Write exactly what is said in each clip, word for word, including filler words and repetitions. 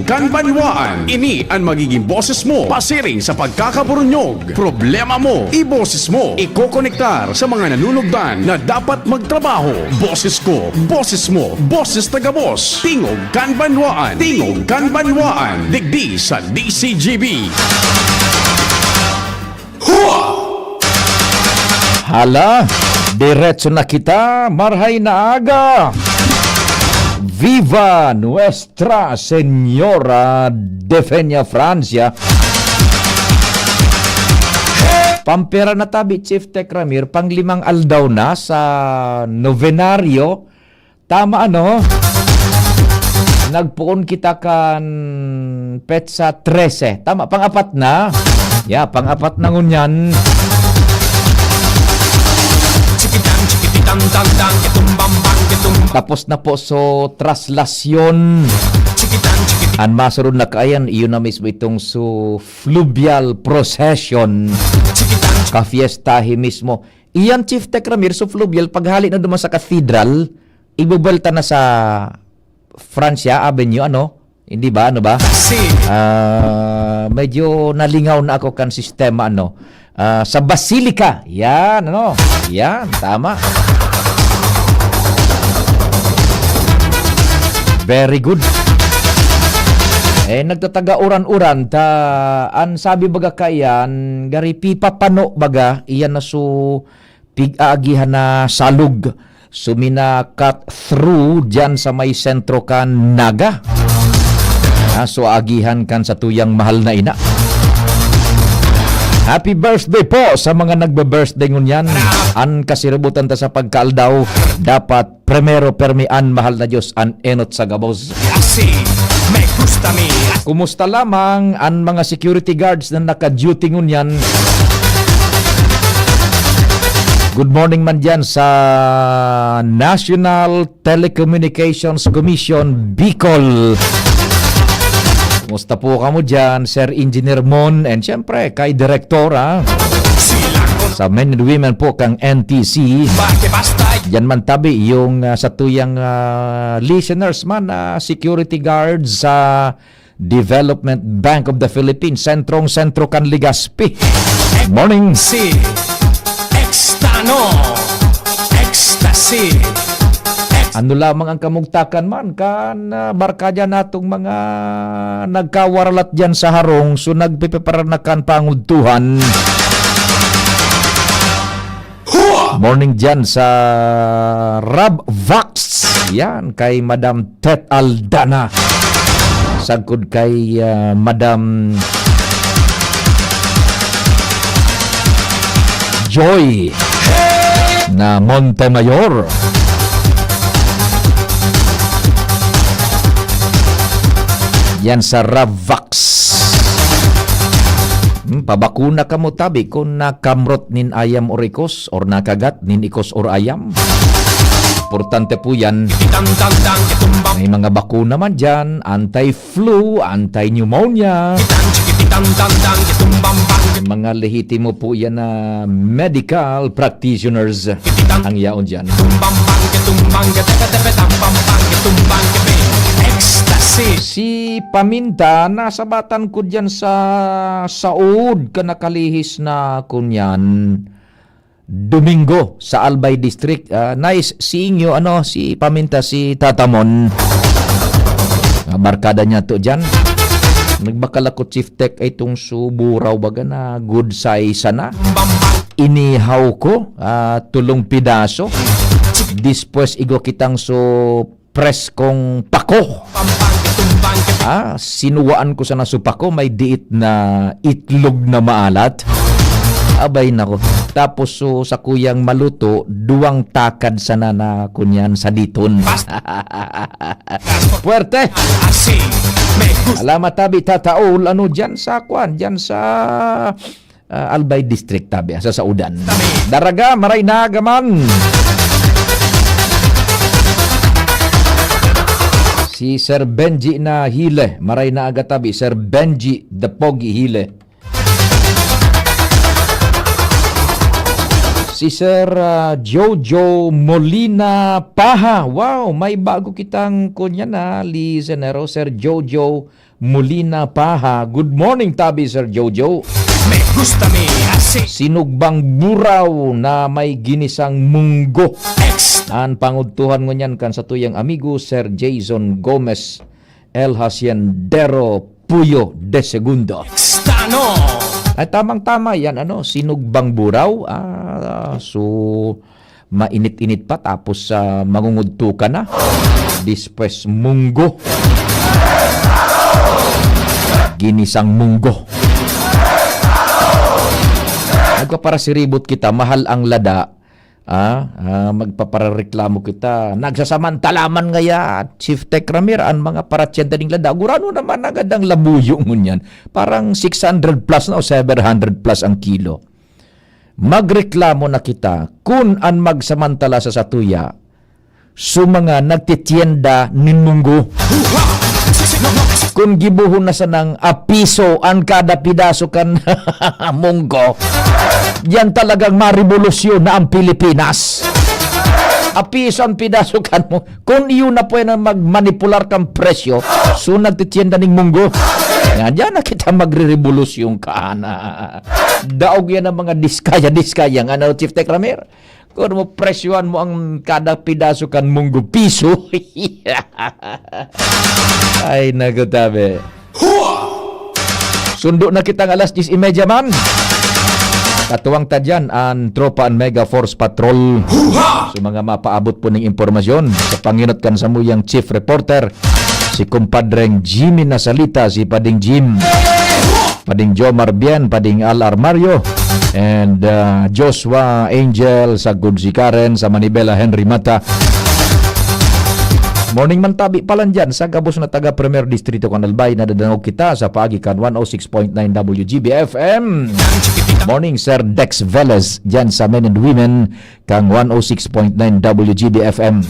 Kan Banwaan, ini an magiging boses mo pasiring sa pagkakaburunyog. Problema mo, iboses mo. Ikokonektar sa mga nanunugdan na dapat magtrabaho. Boses ko, boses mo, boses taga-boss. Tingog kan Banwaan, Tingog kan Banwaan. Digdi sa D C G B. Hua! Hala, diretso na kita, marhay na aga. Viva Nuestra Señora de Peña Francia. Pampera na tabi, Chief Tech Ramir, panglimang aldaw na sa novenaryo. Tama, ano? Nagpoon kita kan petsa trese. Tama, pang-apat na. Ya, pang-apat na ngunyan. Chikitan, chikitan, dan, dan, kitum, bam, bam, kitum. Tapos na po, so, traslasyon. Chikitan, chikitan. Ang masunod na kaayan, iyon na mismo itong so fluvial procession. Chikitan, chikitan. Ka-fiestahe mismo. Iyan, Chief Tech Ramir, so fluvial, paghali na duman sa cathedral, ibubuelta na sa Francia Avenue, ano? Hindi ba? Ano ba? Kasi Ah, medyo nalingaw na ako kan sistema, ano? Ah, sa Basilica. Yan, ano? Yan, tama. Very good. Eh, nagtataga uran-uran ta, an sabi baga kaiyan, gari pipapano baga, iyan na so pig-aagihan na salog. Sumina cut through dyan sa may sentro kan Naga. Ah, so agihan kan satuyang mahal na ina. Happy birthday po sa mga nagbe-birthday ngunyan. An kasiributan ta sa pagkaaldaw, dapat primero permi an mahal na Diyos, an enot sa gabos. Kasi may gusta mi. Kumusta lamang an mga security guards na naka-duty ngunyan? Good morning man dyan sa National Telecommunications Commission, Bicol. Kumusta po kamo dyan, Sir Engineer Mon? And syempre, kay Direktora sa men and women po kang N T C. Yan man tabi yung ah, sa tuyang ah, listeners man, ah, security guards sa Development Bank of the Philippines, sentrong-sentro kan Legazpi. Morning. Si Extano. Ecstasy. Ex- Ano lamang ang kamugtakan man kan ah, barkada natong mga nagkawaralat diyan sa harong, so nagpipiparanakan pangudtuhan. Morning dyan sa Rob Vax. Yan, kay Madam Tet Aldana. Sagkod kay ah, Madam Joy na Montemayor. Yan sa Rob Vax. Hmm, pabakuna kamo tabi kun nakamrot nin ayam or ikos or nakagat nin ikos or ayam. Importante po yan. May mga bakuna man dyan, anti-flu, anti-pneumonia. Mga lehitimo po yan na medical practitioners ang yaon dyan. Ecstasy. Si Paminta, nasabatan ko diyan sa saod kan nakalihis na kunyan Domingo sa Albay District. Ah, nice seeing you, ano, si Paminta, si Tatamon. Ah, barkada niya to diyan. Nagbakal ako, Chief Tech, ay itong suburaw baga na good size sana. Inihaw ko, ah, tulong pidaso. Despues, igwa kitang so preskong pako. Ah, sinuwaan ko sana so pako, may diit na itlog na maalat. Abay nako. Tapos so, sa kuyang maluto, duwang takad sana na kunyan sa diton. Puwerte! Salamat, tabi, Tataol. Ano dyan sa kwan? Dyan sa ah, Albay District, tabi, ah, sa Saudan. Daraga, maray na agaman. Si Sir Benji na Hile, maray na aga tabi, Sir Benji the Pogi Hile. Si Sir, ah, Jojo Molina Paha. Wow, may bago kitang kunya na listenero, Sir Jojo Molina Paha. Good morning, tabi, Sir Jojo. Me gusta mi así. Sinugbang buraw na may ginisang munggo. Ex. An pangudtuhan ngunyan kan satuyang amigo, Sir Jason Gomez, El Haciendero Puyo de Segundo. Stano. Ay, tamang-tama yan, ano, sinugbang buraw. Ah, so, mainit-init pa, tapos, ah, mangungudto ka na. Despues, munggo. Ginisang munggo. Nagpaparasiribot kita, mahal ang lada. Ah, ah, magpaparareklamo kita. Nagsasamantala man ngaya, Chief Tech Ramir, an mga paratyenda ning lada. Gurano naman agad ang labuyo ngunyan. Parang six hundred plus na o seven hundred plus ang kilo. Magreklamo na kita kun an magsamantala sa satuya, su mga nagtitienda nin munggo. Kun gibohon na sanang apiso an kada pidaso kan munggo, diyan talagang marevolusyon na ang Pilipinas. Apiso an pidaso kan munggo. Kun iyo na pwede na magmanipular kan presyo, su nagtitienda ning munggo. Nga, diyan na kita magrerevolusyon ka, ana. Daog yan ang mga diskaya-diskaya. Nga, ano, Chief Tech Ramir? Kun mo presyohan mo ang kada pidaso kan munggo piso. Ay, naku, tabi. Sundo na kitang alas diyes y media man. Katuwang ta diyan an Tropa an Mega Force Patrol. Sa mga mapaabot po ning impormasyon, sa panginot kan samuyang chief reporter, si kumpadreng Jimmy Nasalita, si Pading Jim, Pading Jomar Bien, Pading Al Armario, and, ah, Joshua Angel, sa Gudsi Karen, sa Manibela, Henry Mata. Morning man tabi pa lang dyan sa gabos na taga Primer Distrito kan Albay, nadadangog kita sa paagi kan one oh six point nine W G B F M. Morning, Sir Dex Velez, dyan sa Men and Women kan one oh six point nine W G B F M.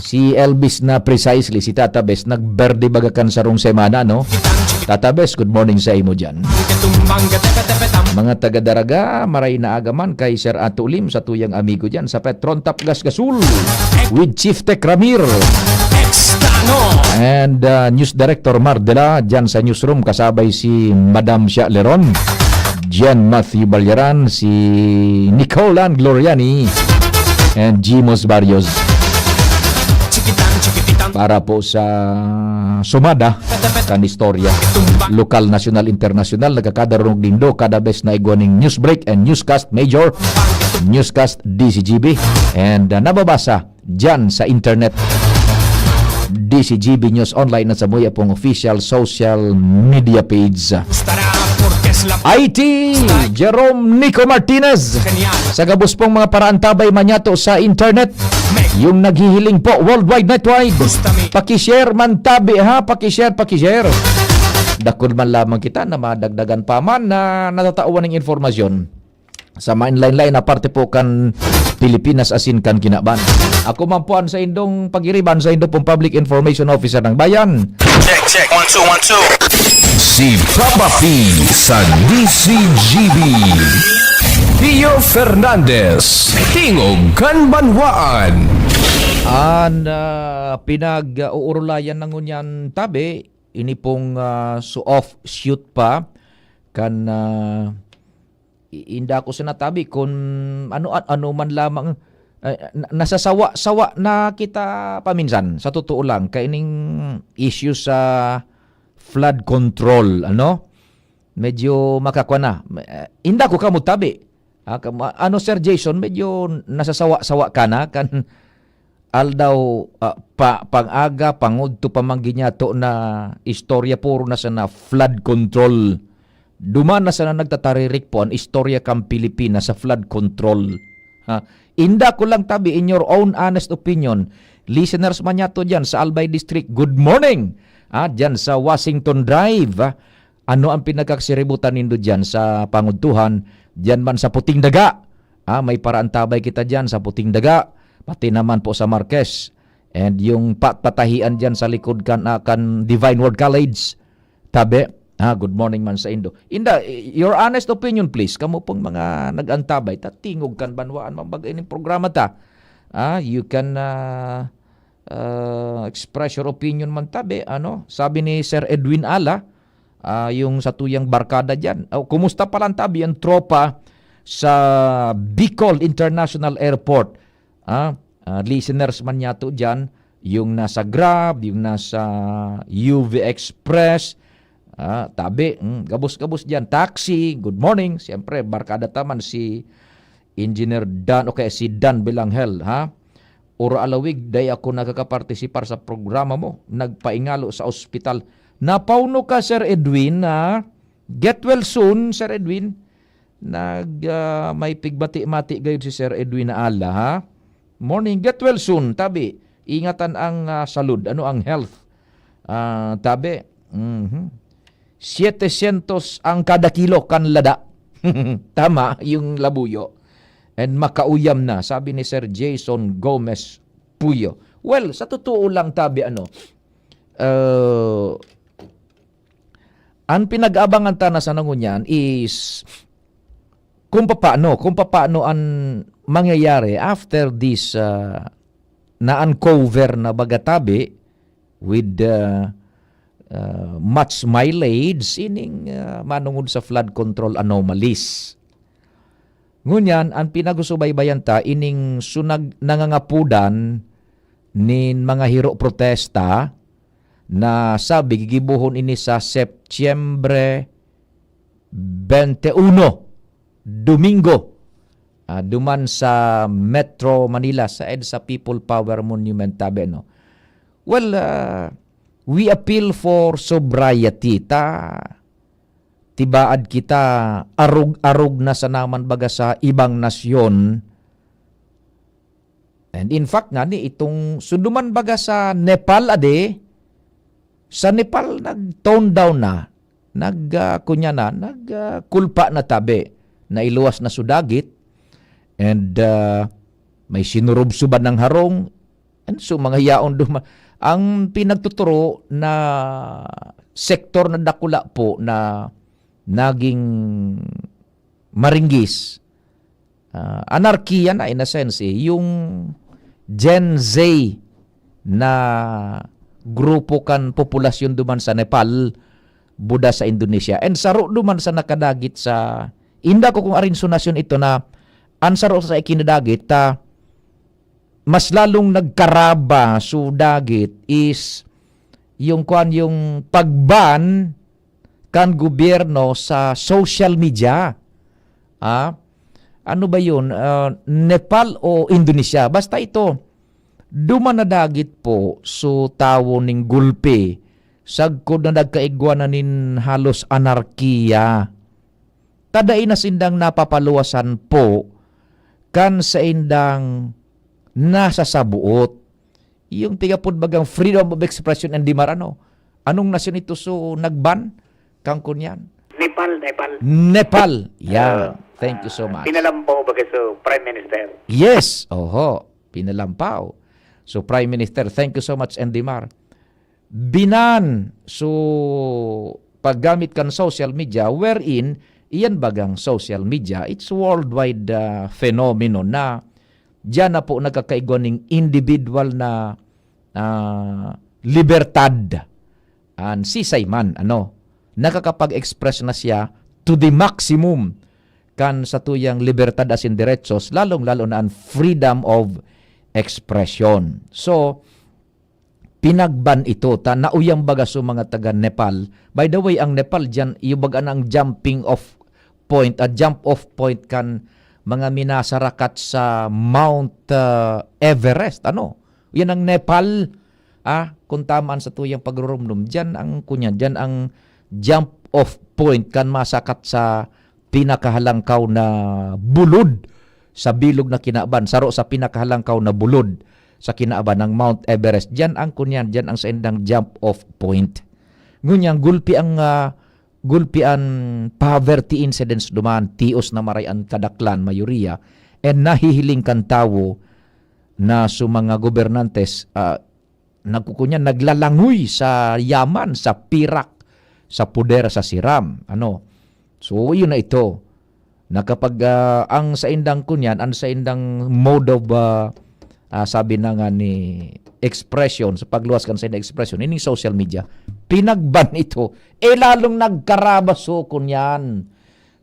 Si Elvis na precisely, si Tata Bes, nagberde baga kan sarong semana, no? Tata Bes, good morning sa imo dyan. Mga taga Daraga, maray na aga man kay Sir Ato Lim, sa tuyang amigo dyan sa Petron Tap Gas Gasol with Chief Tech Ramir. And, uh, News Director Mar Dela, dyan sa newsroom, kasabay si Madam Sha Leron, Jen Matthew Balyaran, si Nicole Ann Gloriani, and Jimos Barrios. Para po sa sumada kan istorya, lokal, nasyonal, internasyonal, nagkakadarog nindo kada bes na igwa ning news break and newscast, Major. Newscast, D C G B. And, uh, nababasa dyan sa internet, D C G B News Online, at sa Muya pong official social media page. I T, Jerome Nico Martinez. Sa gabos pong mga paraantabay manyato sa internet, yung naghihiling po worldwide, netwide. Paki-share man tabi, ha, paki-share, paki-share. Dakul man lamang kita na madagdagan pa man na natatawan ng informasyon sa mainline-line na parte po kan Pilipinas asin kan kinaban. Ako man po ang saindong pagiriban, saindo pong Public Information Officer ng Bayan. Check, check. One, two, one, two. Si Papa P sa D C G B. Pio Fernandez, Tingog kan Banwaan. An, ah, pinag-uurulayan na ngunyan tabi, ini pong, ah, su-, offshoot pa kan, ah, i-, inda ko sa natabi kun ano, a-, ano man lamang, eh, na-, nasasawa-sawa na kita paminsan, sa totoo lang, kaining issue sa flood control, ano? Medyo makakwa na. Eh, inda ko kamo tabi. Ah, ka-, ma-, ano, Sir Jason, medyo nasasawa-sawa ka na kan aldaw, ah, pa, pang-aga, pangudto pa man ginyato na istorya, puro na sana flood control. Duman na sana nagtataririk po an istorya kan Pilipinas sa flood control. Ha? Inda ko lang tabi, in your own honest opinion, listeners man yato diyan sa Albay District, good morning! Ah, diyan sa Washington Drive, ah, ano ang pinagkakasiributan nindo diyan sa pangudtuhan? Diyan man sa Puting Daga, ah, may paraantabay kita diyan sa Puting Daga, pati naman po sa Marquez. And yung pa-, patahian diyan sa likod kan, ah, kan Divine Word College, tabi, Ah, good morning man sa indo. Inda, your honest opinion, please. Kamo pong mga nag-antabay, ta tingog kan banwaan, mambaga ining programa ta. Ah, you can, ah, ah, express your opinion man tabi, ano? Sabi ni Sir Edwin Ala, ah, yung sa tuyang barkada diyan. Oh, kumusta pa lang tabi ang tropa sa Bicol International Airport? Ah, ah, listeners man niya to diyan, yung nasa Grab, yung nasa U V Express, ah, tabi, mm, gabos-gabos diyan. Taxi, good morning. Siyempre, barkada ta man si Engineer Dan o kaya si Dan Belangel, ha? Oro alawig, dai ako nakakapartisipar sa programa mo. Nagpaingalo sa ospital. Napauno ka, Sir Edwin, ha? Get well soon, Sir Edwin. Nag, ah, may pigbati-mati gayud si Sir Edwin na ala, ha? Morning, get well soon, tabi. Ingatan ang, ah, salud. Ano ang health? Ah, tabi. Mhm. Siete sientos ang kada kilo kan lada. Tama, yung labuyo. And makauyam na, sabi ni Sir Jason Gomez Puyo. Well, sa totoo lang, tabi, ano, uh, ang pinag-aabangan ta na sa nangunyan is kung papaano, kung papaano ang mangyayari after this, ah, na-uncover na baga tabi with, ah, ah, much mileage ining, ah, manungod sa flood control anomalies. Ngunyan, ang pinagsusubaybayan ta ining sunag nangangapudan nin mga hiro protesta na sabi gigibohon ini sa Setyembre twenty-one, Domingo, ah, duman sa Metro Manila, sa EDSA People Power Monument tabi, no? Well, ah, we appeal for sobriety. Ta, tibaad kita, arog-arog na sana man baga sa ibang nasyon. And in fact, ngani, itong suduman baga sa Nepal, ade, sa Nepal, nag-tone down na. Nag, ah, kunya na, nag, ah, kulpa na tabi. Nailuwas na su dagit. And, ah, may sinurubsuban ng harong. And so, mga yaon duma-, ang pinagtuturo na sektor na dakula po na naging maringgis, ah, anarkiya na in a sense, eh, yung Gen Z na grupo kan populasyon duman sa Nepal, buda sa Indonesia, and saro duman sa nakadagit sa, inda ko kung arin sonasyon ito na an saro sa ikinadagit ta mas lalong nagkaraba su dagit is yung kwan, yung pag-ban kan gobyerno sa social media. Ah, ano ba yun? Ah, Nepal o Indonesia? Basta ito, duman na dagit po su tawo ning gulpi, sagkod na nagkaigwa na nin halos anarkiya. Ta dai na sindang napapaluwasan po kan saindang nasasabuot. Yung tigapod bagang freedom of expression and demand, ano? Anong nasyon ito so nagban? Kang kunyan? Nepal, Nepal. Nepal. Yan. Ah, Thank you so ah, much. Pinalampaw ba kayo sa Prime Minister? Yes. Oho. Pinalampaw. So, Prime Minister, thank you so much, N D Mar. Binan. So, paggamit kan social media, wherein, iyan bagang social media, it's worldwide, ah, phenomenon na diyan na po nagkakaigwa ning individual na, ah, libertad. An sisay man, ano, nakakapag-express na siya to the maximum kan satuyang libertad asin derechos, lalong-lalo na an freedom of expression. So, pinagban ito, ta nauyang baga so mga taga Nepal. By the way, ang Nepal diyan, iyo baga na ang jumping off point, a jump off point kan mga minasarakat sa Mount, ah, Everest, ano? Yan ang Nepal, ah, kung tama an satuyang pagrurumdom. Diyan ang, kunya, diyan ang jump off point kan masakat sa pinakahalangkaw na bulod sa bilog na kinaban, saro sa pinakahalangkaw na bulod sa kinaban, ang Mount Everest. Diyan ang, kunyan, diyan ang saindang jump off point. Ngunyan, gulpi ang, ah, gulpi an poverty incidence duman, tios na maray an kadaklan, mayoriya, and nahihiling kan tawo na su mga gobernantes, ah, nagkukunya, naglalangoy sa yaman, sa pirak, sa poder sa siram. Ano? So, yun na ito. Na kapag, ah, ang saindang kunyan, ang saindang mode of, ah, ah, sabi na nga ni expression, sa pagluwas kan saindang expression, ining social media, pinagban ito. Eh, lalong nagkarabaso kunyan.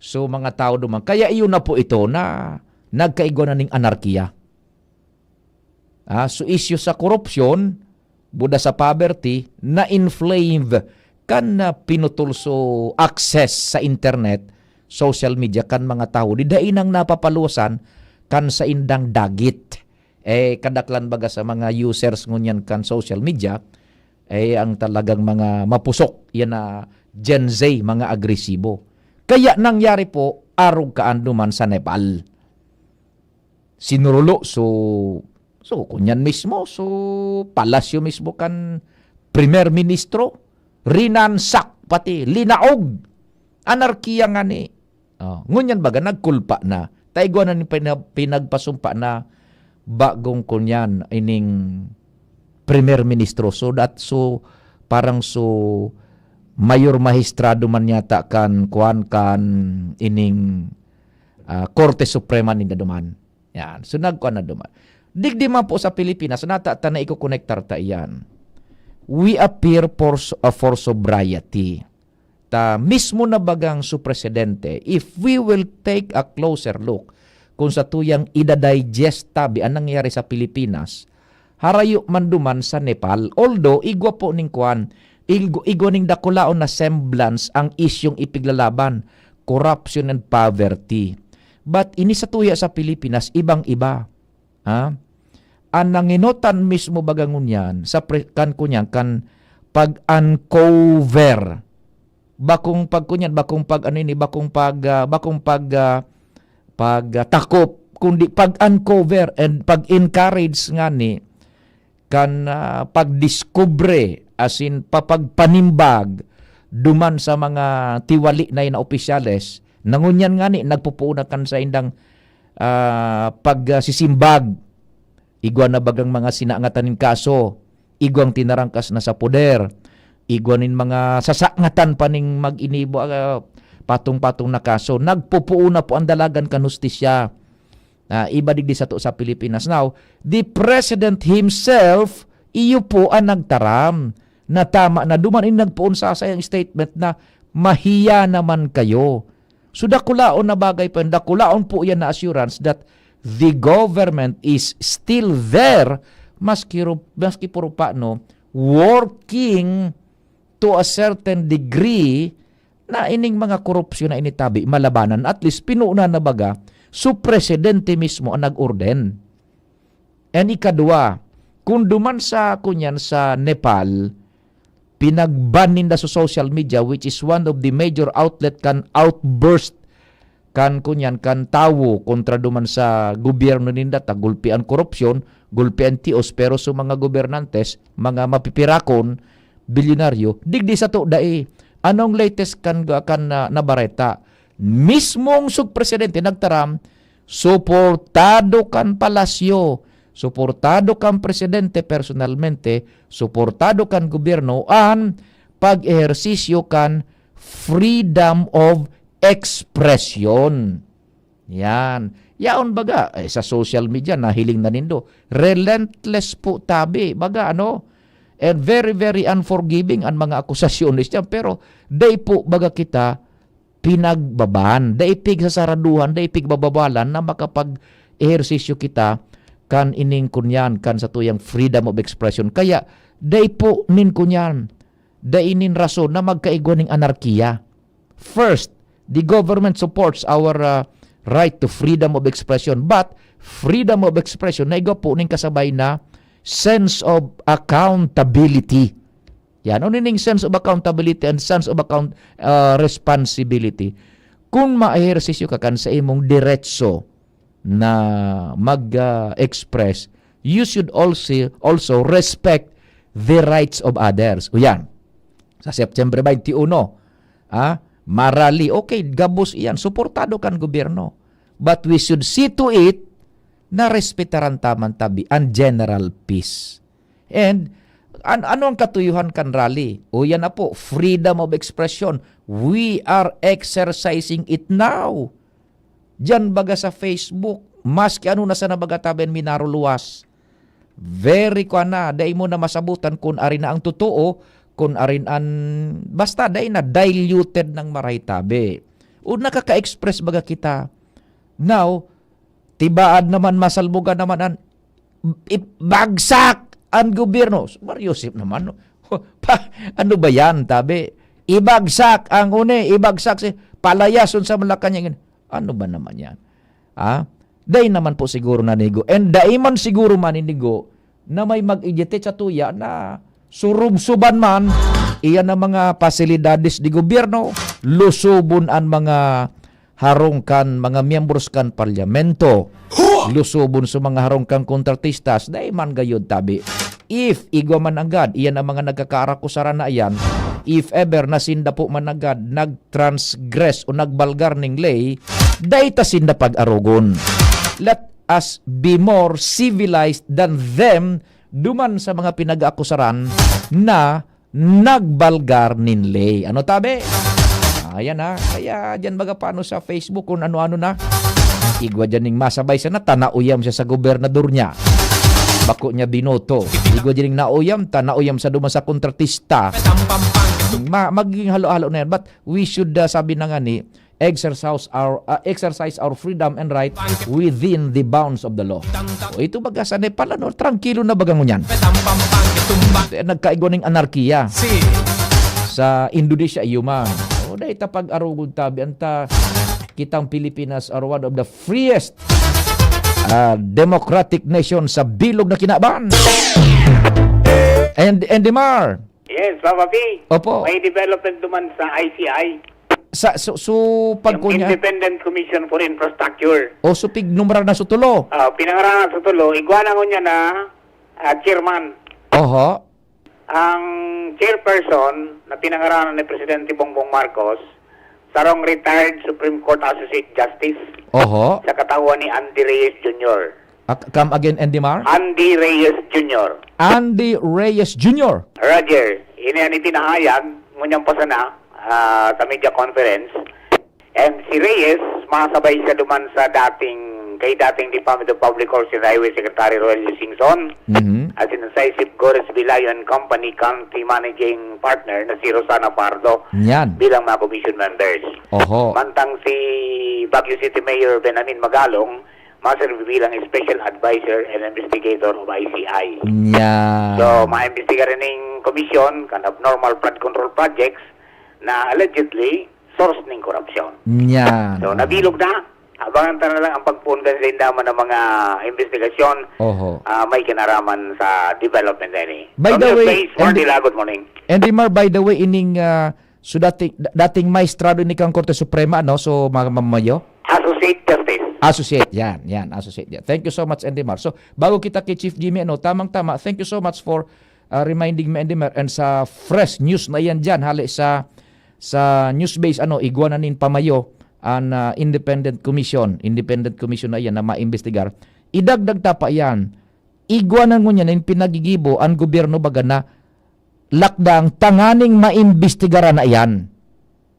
So, mga tao duman. Kaya iyon na po ito na nagkaigwa na ning anarkiya. Ah, so isyu sa korupsyon, buda sa poverty, na-inflame kan, ah, pinutol so access sa internet, social media, kan mga tawo. Di dai nang napapaluwasan kan saindang dagit. Eh, kadaklan baga sa mga users ngunyan kan social media, eh, ang talagang mga mapusok, yan na Gen Z, mga agresibo. Kaya nangyari po, arog kaan duman sa Nepal. Sinurulo, so, so, kunyan mismo, so, palasyo mismo kan Primer Ministro, rinansak, pati linaog. Anarkiya ngani. Oh, ngunyan baga, nagkulpa na. Ta igwa na nin pina-, pinagpasumpa na bagong kunyan, ining Primer Ministro. So, that, so, parang so, mayor mahistrado man yata kan, kuwan, kan ining, ah, Korte Suprema ninda duman. Yan. So, nagkuwan na duman. Digdi man po sa Pilipinas, nata ta na ikokonektar ta iyan. We appear for, so-, ah, for sobriety. Ta mismo na bagang su presidente, if we will take a closer look kung sa tuyang ida-digest tabi ang nangyayari sa Pilipinas, harayo man duman sa Nepal. Although, igwa po ning kuwan, igwa, igwa ning dakulaon na semblance ang isyong ipiglalaban, corruption and poverty. But ini sa tuya sa Pilipinas, ibang-iba. Ha? An nangenotan mismo baga ngunyan sa pre-, kan kunyan, kan pag-uncover, bakong pag-, kunyan, bakong pag-, ano ini, bakong pag-, ah, bakong pag-, ah, pag, ah, takop, kundi pag-uncover and pag-encourage ngani kan, ah, pagdiskubre, asin papagpanimbag duman sa mga tiwali na, na opisyales, na ngunyan ngani nagpupuon na kan saindang, ah, pagsisimbag. Igwa na bagang mga sinangatan nin kaso, igwang tinarangkas na sa poder, igwa nin mga sasangatan pa ning mag-inibo, ah, patong-patong na kaso. Nagpupuon na po ang dalagan kan hustisya. Ah, iba digdi sato sa Pilipinas. Now, the president himself, iyo po ang nagtaram na tama na duman in nagpoon sa sayang statement na, "Mahiya naman kayo." So, dakulaon na bagay pa yan. Dakulaon po yan na assurance that the government is still there, maski ru-, maski puro pa, no, working to a certain degree na ining mga korupsyon na initabi, malabanan. At least, pinuuna na baga, so presidente mismo ang nag-orden. And ikadwa, kung duman sa, kunyan, sa Nepal, pinagban ninda sa social media, which is one of the major outlet kan outburst kan, kunyan, kan tawo kontra duman sa gobyerno ninda, ta gulpi an korupsyon, gulpi an tios, pero sa mga gobernantes, mga mapipirakon, bilyonaryo, digdi sato dai. Anong latest kan, kan na, na bareta? Mismong sub-presidente nagtaram, suportado kan palasyo, suportado kan presidente personalmente, suportado kan gobyerno an pag-ehersisyo kan freedom of expression. Yan. Yaon baga, eh, sa social media, nahiling na nindo. Relentless po tabi. Baga, ano, and very, very unforgiving ang mga akusasyones niya. Pero, dai po baga kita pinagbaban, dai pigsasaraduhan, dai pigbabawalan na makapag-ehersisyo kita kan ining kunyan, kan satuyang freedom of expression. Kaya, dai po nin kunyan, dai nin rason na magkaigwa ning anarkiya. First, the government supports our, uh, right to freedom of expression, but freedom of expression na igwa po ning kasabay na sense of accountability. Yan. Ano ning sense of accountability and sense of account, uh, responsibility? Kung maehersisyo ka kan sa imong diretso na mag, ah, express, you should also, also respect the rights of others. O yan, sa September twenty-one, ah, marali, okay, gabos iyan, suportado kan gobyerno. But we should see to it na respetaran ta man tabi ang general peace. And An-, ano ang katuyuhan kan rally? O yan na po, freedom of expression. We are exercising it now. Diyan baga sa Facebook, maski ano na sana baga tabi an minaruluwas. Very kuwan na, dai mo na masabutan kun arin na ang totoo, kun arin an, basta dai na, diluted nang marahay tabi. O nakaka-express baga kita. Now, tibaad naman, masalbogan naman an ibagsak an gobyerno. Mario Joseph naman, no? Pa, ano ba yan, tabi? Ibagsak ang uni, ibagsak si, palayason sa Malacañang. Ano ba naman yan? Ah, dai naman po siguro nanigo. And dai man siguro maninigo na may mag-agitate sa tuya na surubsuban man iyan ang mga pasilidades di gobyerno, lusubon an mga harong kan mga miyembros kan parlamento, lusubon sa mga harong kan kontratista, dai man gayod tabi. If igwa man anggad, iyan ang mga nagkakaarakusaran na iyan, if ever na sinda po man anggad nag-transgress o nagbalgar ning ley, dai ta sinda pag-arogon. Let us be more civilized than them duman sa mga pinag-aakusaran na nagbalgar nin ley. Ano tabi? Ayan na. Kaya dyan baga paano sa Facebook kung ano-ano na. Igwa dyan ning masabay sana, ta nauyam siya sa gobernador niya. Bako niya binoto. Igwa dyan ning nauyam, ta nauyam sa duman sa kontratista. Ma, magiging halo-halo na yan. But we should, uh, sabi na nga ni, exercise our, uh, exercise our freedom and right within the bounds of the law. O, ito baga sa Nepal, ano, trangkilo na baga ngunyan. Nagkaigwa ning anarkiya sa Indonesia, iyo man. O, dai ta pag-arugod tabi, anta kitang Pilipinas are one of the freest, ah, democratic nation sa bilog na kinaban. And, and Demar. Yes, Papa P. Opo. May development duman sa I C I. Sa, so, so, pag Yung kunya Independent Commission for Infrastructure. O, so, pignumerar na sa tulo. Ah, pinangaranan sa tulo, igwa na ngunyan na, ah, chairman. Oho. Ang chairperson na pinangaranan ni Presidente Bongbong Marcos, sarong retired Supreme Court Associate Justice Oho. Sa katauhan ni Andy Reyes Junior. Ah, come again, Andy Mar? Andy Reyes Junior. Andy Reyes Junior. Roger, ini an ipinahayag ngunyan pa sana, ah, sa media conference. And si Reyes, masabay siya duman sa dating, kay dating Department of Public Works and Highway Secretary Roelio Singson, Mhm. at si Naisip Gores Vilayo and Company County Managing Partner na si Rosana Pardo Yan. bilang mga commission members. Oho. Mantang si Baguio City Mayor Benjamin Magalong, maserbi bilang Special Advisor and Investigator of I C I. Yan. So, maimbestiga rin ng komisyon kan abnormal flood control projects na allegedly source ng korupsyon. Yan. So, nabilog na. Abangan ta na lang ang pagpuon kan sa indaman ng mga investigasyon, Oho. ah, may kinaraman sa development na ini. By From the your way, place, Marty Andy, La, good morning. Andy Mar, by the way, ining, ah, so dating, da-, dating maestrado ni kang Korte Suprema, no? So, mga mamayo? Associate Justice. Associate, yan, yan, associate, yan. Thank you so much, Andy Mar. So, bago kita kay Chief Jimmy, ano, tamang-tama, thank you so much for, ah, reminding me, Andy Mar, and sa fresh news na yan dyan, hali sa, sa news base, ano, igwa na nin pamayo, an, ah, independent commission, independent commission na yan na maimbestigar. Idagdag ta pa yan, igwa na ngunyan nin pinagigibo an gobyerno baga na lakdang tanganing maimbestigaran na iyan.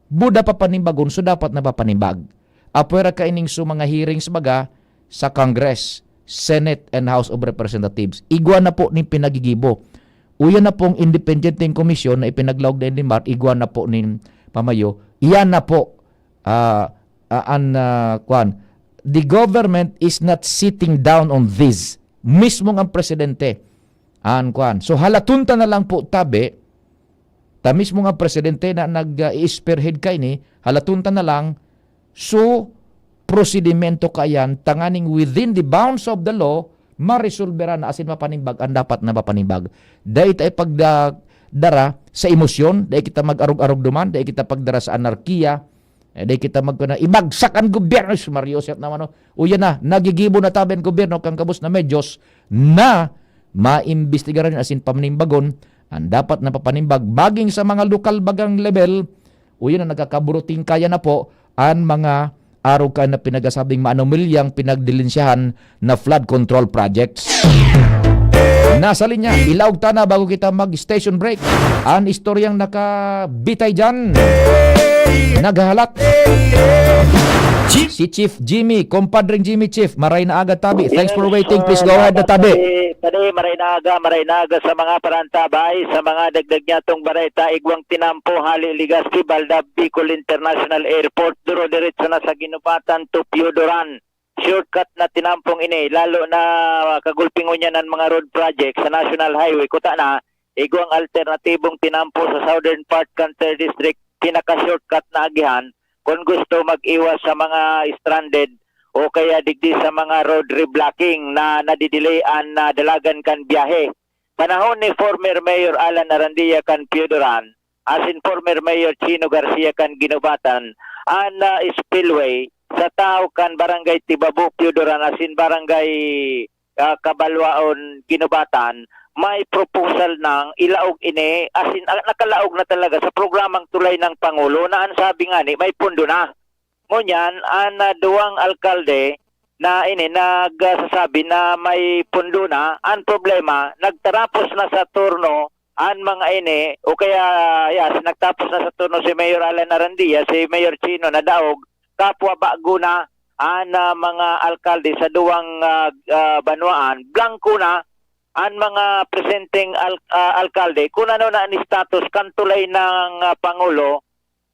Buda papanimbagon, so dapat na papanimbag. Apwera kaining so mga hearings baga sa Congress, Senate, and House of Representatives. Igwa na po nin pinagigibo. Uyan na pong independenteng komisyon na ipinaglaog na Indy Mar, igwa na po nin pamayo. Iyan na po, ah, ah, an, ah, kwan, the government is not sitting down on this. Mismong ang presidente, an kwan. So, halaton ta na lang po, tabi, ta mismo nga presidente na nag, ah, i-spearhead kaini, halaton ta na lang, so, prosedimento kaiyan, tanganing within the bounds of the law, maresolbera na asin mapanimbag an dapat na mapanimbag. Dai ta ipagda-, dara sa emosyon, dai kita mag-arog-arog duman, dai kita pagdara sa anarkiya, eh, di kita magkuna, ibagsak an gobyerno, si Mario Joseph naman, no? O yan na, nagigibo na tabi an gobyerno kan gabos na medyos na maimbestigaran asin pamanimbagon an dapat na papanimbag, maging sa mga lokal bagang level, o yan na, nagkakaburuting kaya na po an mga arog kan na pinagasabing maanomalyang pinagdilensyahan na flood control projects. Nasa linya, ilaog ta na bago kita mag-station break. An istoryang nakabitay dyan, naghahalat. Si Chief Jimmy, Compadreng Jimmy, Chief, maray na aga, tabi. Thanks for waiting. Please go ahead na, tabi. Padi, padi, maray na aga, maray na aga sa mga parantabay, sa mga dagdag niya tong bareta, igwang tinampo, hali Legazpi, Baldab, Bicol International Airport, duro diretso na sa Ginubatan to Piodoran. Shortcut na tinampong ini, lalo na kagulpingon niya ng mga road project sa National Highway, kuta na, igwang alternatibong tinampo sa southern part kan third District, pinaka-shortcut na agihan kung gusto mag-iwas sa mga stranded o kaya digdi sa mga road reblocking na nadidelay an, ah, dalagan kan biyahe. Panahon ni former Mayor Alan Arandia kan Piodoran, asin former Mayor Chino Garcia kan Ginubatan, an, ah, spillway sa tahaw kan Barangay Tibabo, Piodoran, asin Barangay, ah, Kabalwaon, Ginubatan, may proposal nang ilaog ini, asin, ah, nakalaog na talaga sa programang Tulay ng Pangulo na an sabi ngani may pondo na. Ngunyan, an, ah, duwang alkalde na ini nagsasabi na may pondo na. An problema, nagtarapos na sa turno an mga ini, o kaya, yes, nagtapos na sa turno si Mayor Alan Arandia, si Mayor Chino nadaog, kapwa bago na an, ah, mga alkalde sa duwang, ah, ah, banwaan, blangko na an mga presenteng al-, ah, alkalde. Kung ano na an status kan tulay ng, ah, Pangulo,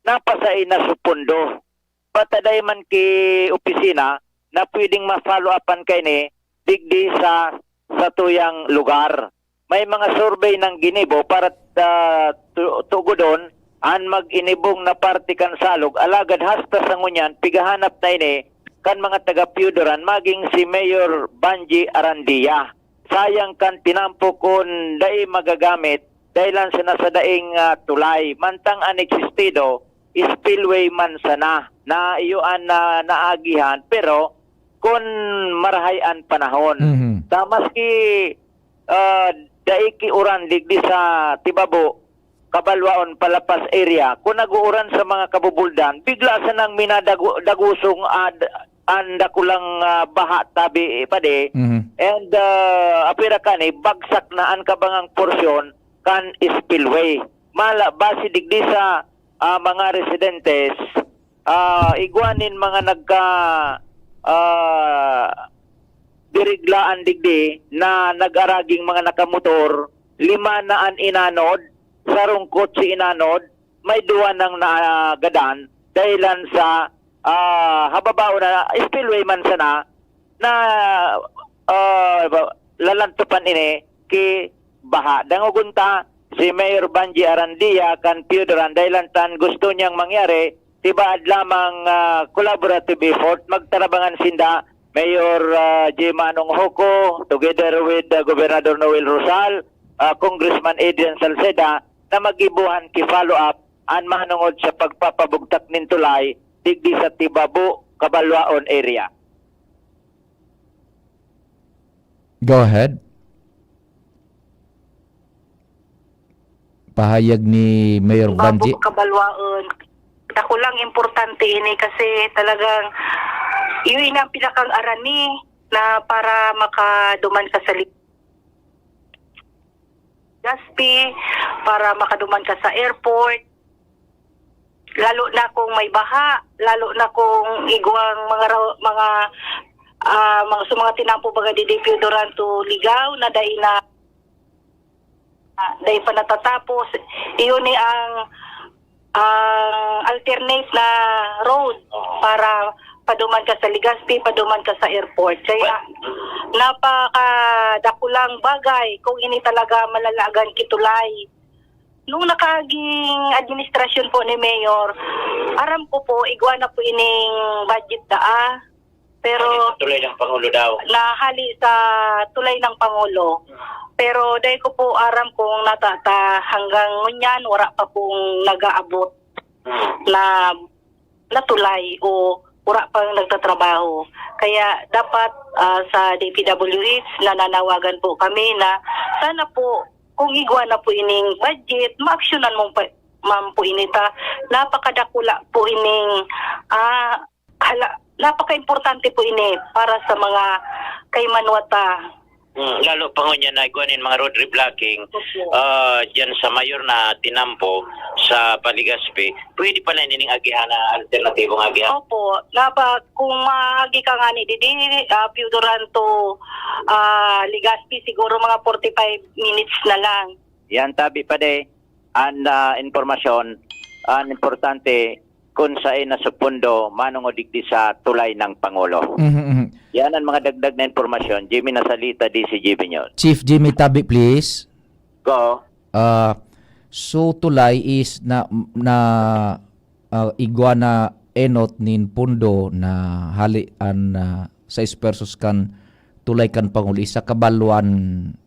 napasai na sa pondo. Pataday man ki opisina na pwedeng ma-follow upan kaini digdi sa satuyang lugar. May mga survey nang ginibo para, ah, tu-, tugodon an mag-inibong na parte kan salog, alagad hasta sa ngunyan, pigahanap na ini kan mga taga Piodoran, maging si Mayor Banji Arandia. Sayang kan tinampo kun dai magagamit dahilan sana sa daing, ah, tulay. Mantang an existido, spillway man sana na iyo an, ah, naagihan, pero kun marahay an panahon. Mhm. Ta maski, ah, dai ki uran digdi sa Tibabo, Kabalwaon, Palapas area, kun nag-uuran sa mga kabubuldan, bigla sanang minadagu-, dagusong ad-, an dakulang, ah, baha tabi, eh, padi. Mhm. And, ah, apira kani, bagsak na an kabangang porsyon kan spillway. Mala, base digdi sa, ah, mga residentes, ah, igwa nin mga nagka, ah, diriglaan digdi na nag-araging mga nakamotor, lima na an inanod, sarong kotse inanod, may duwa nang nagadan dahilan sa, ah, hababaon na spillway man sana na, ah, lalantopan ini ki baha. Dangogon ta si Mayor Banji Arandia kan Piodoran dahilan tan gusto niyang mangyari, tibaad lamang, ah, collaborative effort, magtarabangan sinda, Mayor, ah, J. Manong Joco, together with, ah, Gobernador Noel Rosal, ah, Congressman Adrian Salceda, na magibohan ki follow-up an manongod sa pagpapabugtak nin tulay digdi sa Tibabo, Kabalwaon area. Go ahead. Pahayag ni Mayor Banji. Babo, Kabalwaon. Dakulang importante ini kasi talagang iyo ini ang pinakang arani na para makaduman ka sa li-, Legazpi, para makaduman ka sa airport. Lalo na kung may baha, lalo na kung igwang mga ra-, mga, ah, mga, sa mga tinampo baga digdi Piodoran to Ligao na dai na, ah, dai pa natatapos. Iyon ni ang, ang alternate na road para paduman ka sa Legazpi, paduman ka sa airport. Kaya napakadakulang bagay kung ini talaga malalagan ki tulay. Nung nakaaging administrasyon po ni Mayor, aram ko po, igwa na po ining budget daa. Pero hali sa tulay ng Pangulo daw. Na hali sa tulay ng Pangulo. Pero dai ko po aram kung natata hanggang ngunyan, wala pa pong nag-aabot Hmm. na na tulay o wala pang nagtatrabaho. Kaya dapat, ah, sa D P W H, nananawagan po kami na sana po, kung igwa na po ining budget, maaksyonan mo pa, man po ini ta. Napakadakula po ining, ah, hala-, napaka-importante po ini para sa mga kaimanwata. Mm, lalo pa ngunyan na igwa nin mga road reblocking, ah, diyan sa Mayor na tinampo sa Paligaspi, pwede pala nining agihan na alternatibong agihan? Opo, napa, kung maagi ka nga ni didi, ah, Pio Duran to, ah, Legazpi, siguro mga forty-five minutes na lang. Yan, tabi pa de. An, ah, impormasyon, an importante, kung saen na supundo, manongod digdi sa tulay ng Pangulo. Mhm, mhm. Yan ang mga dagdag na impormasyon. Jimmy Nasalita, D C G B News. Chief Jimmy Tabi, please. Go. Ah, so tulay is na, na, ah, igwa na enot nin pundo na hali an, ah, sais pesos kan tulay kan Pangulo, isa kabalwan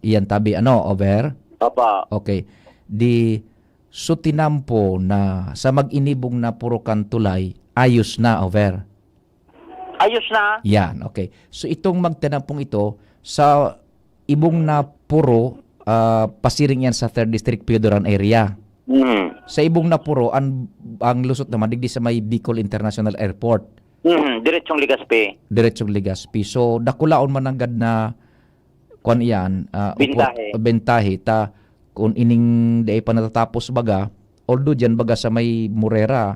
iyan tabi, ano, over? Opo. Okay. Di, so tinampo na sa mag-inibong na puro kan tulay, ayos na, over? Ayos na. Yan, okay. So itong magtinampong ito, sa Ibong na Puro, ah, pasiring yan sa Third District, Pio Duran area. Mm. Sa Ibong na Puro, ang, ang lusot naman, digdi sa may Bicol International Airport. Mm, diretsong Legazpi. Diretsong Legazpi. So, dakulaon man nanggad na, kwan iyan, ah, Bintahe. opor-, bintahe. Ta, kung ining dai pa natatapos baga, although diyan baga sa may Morera,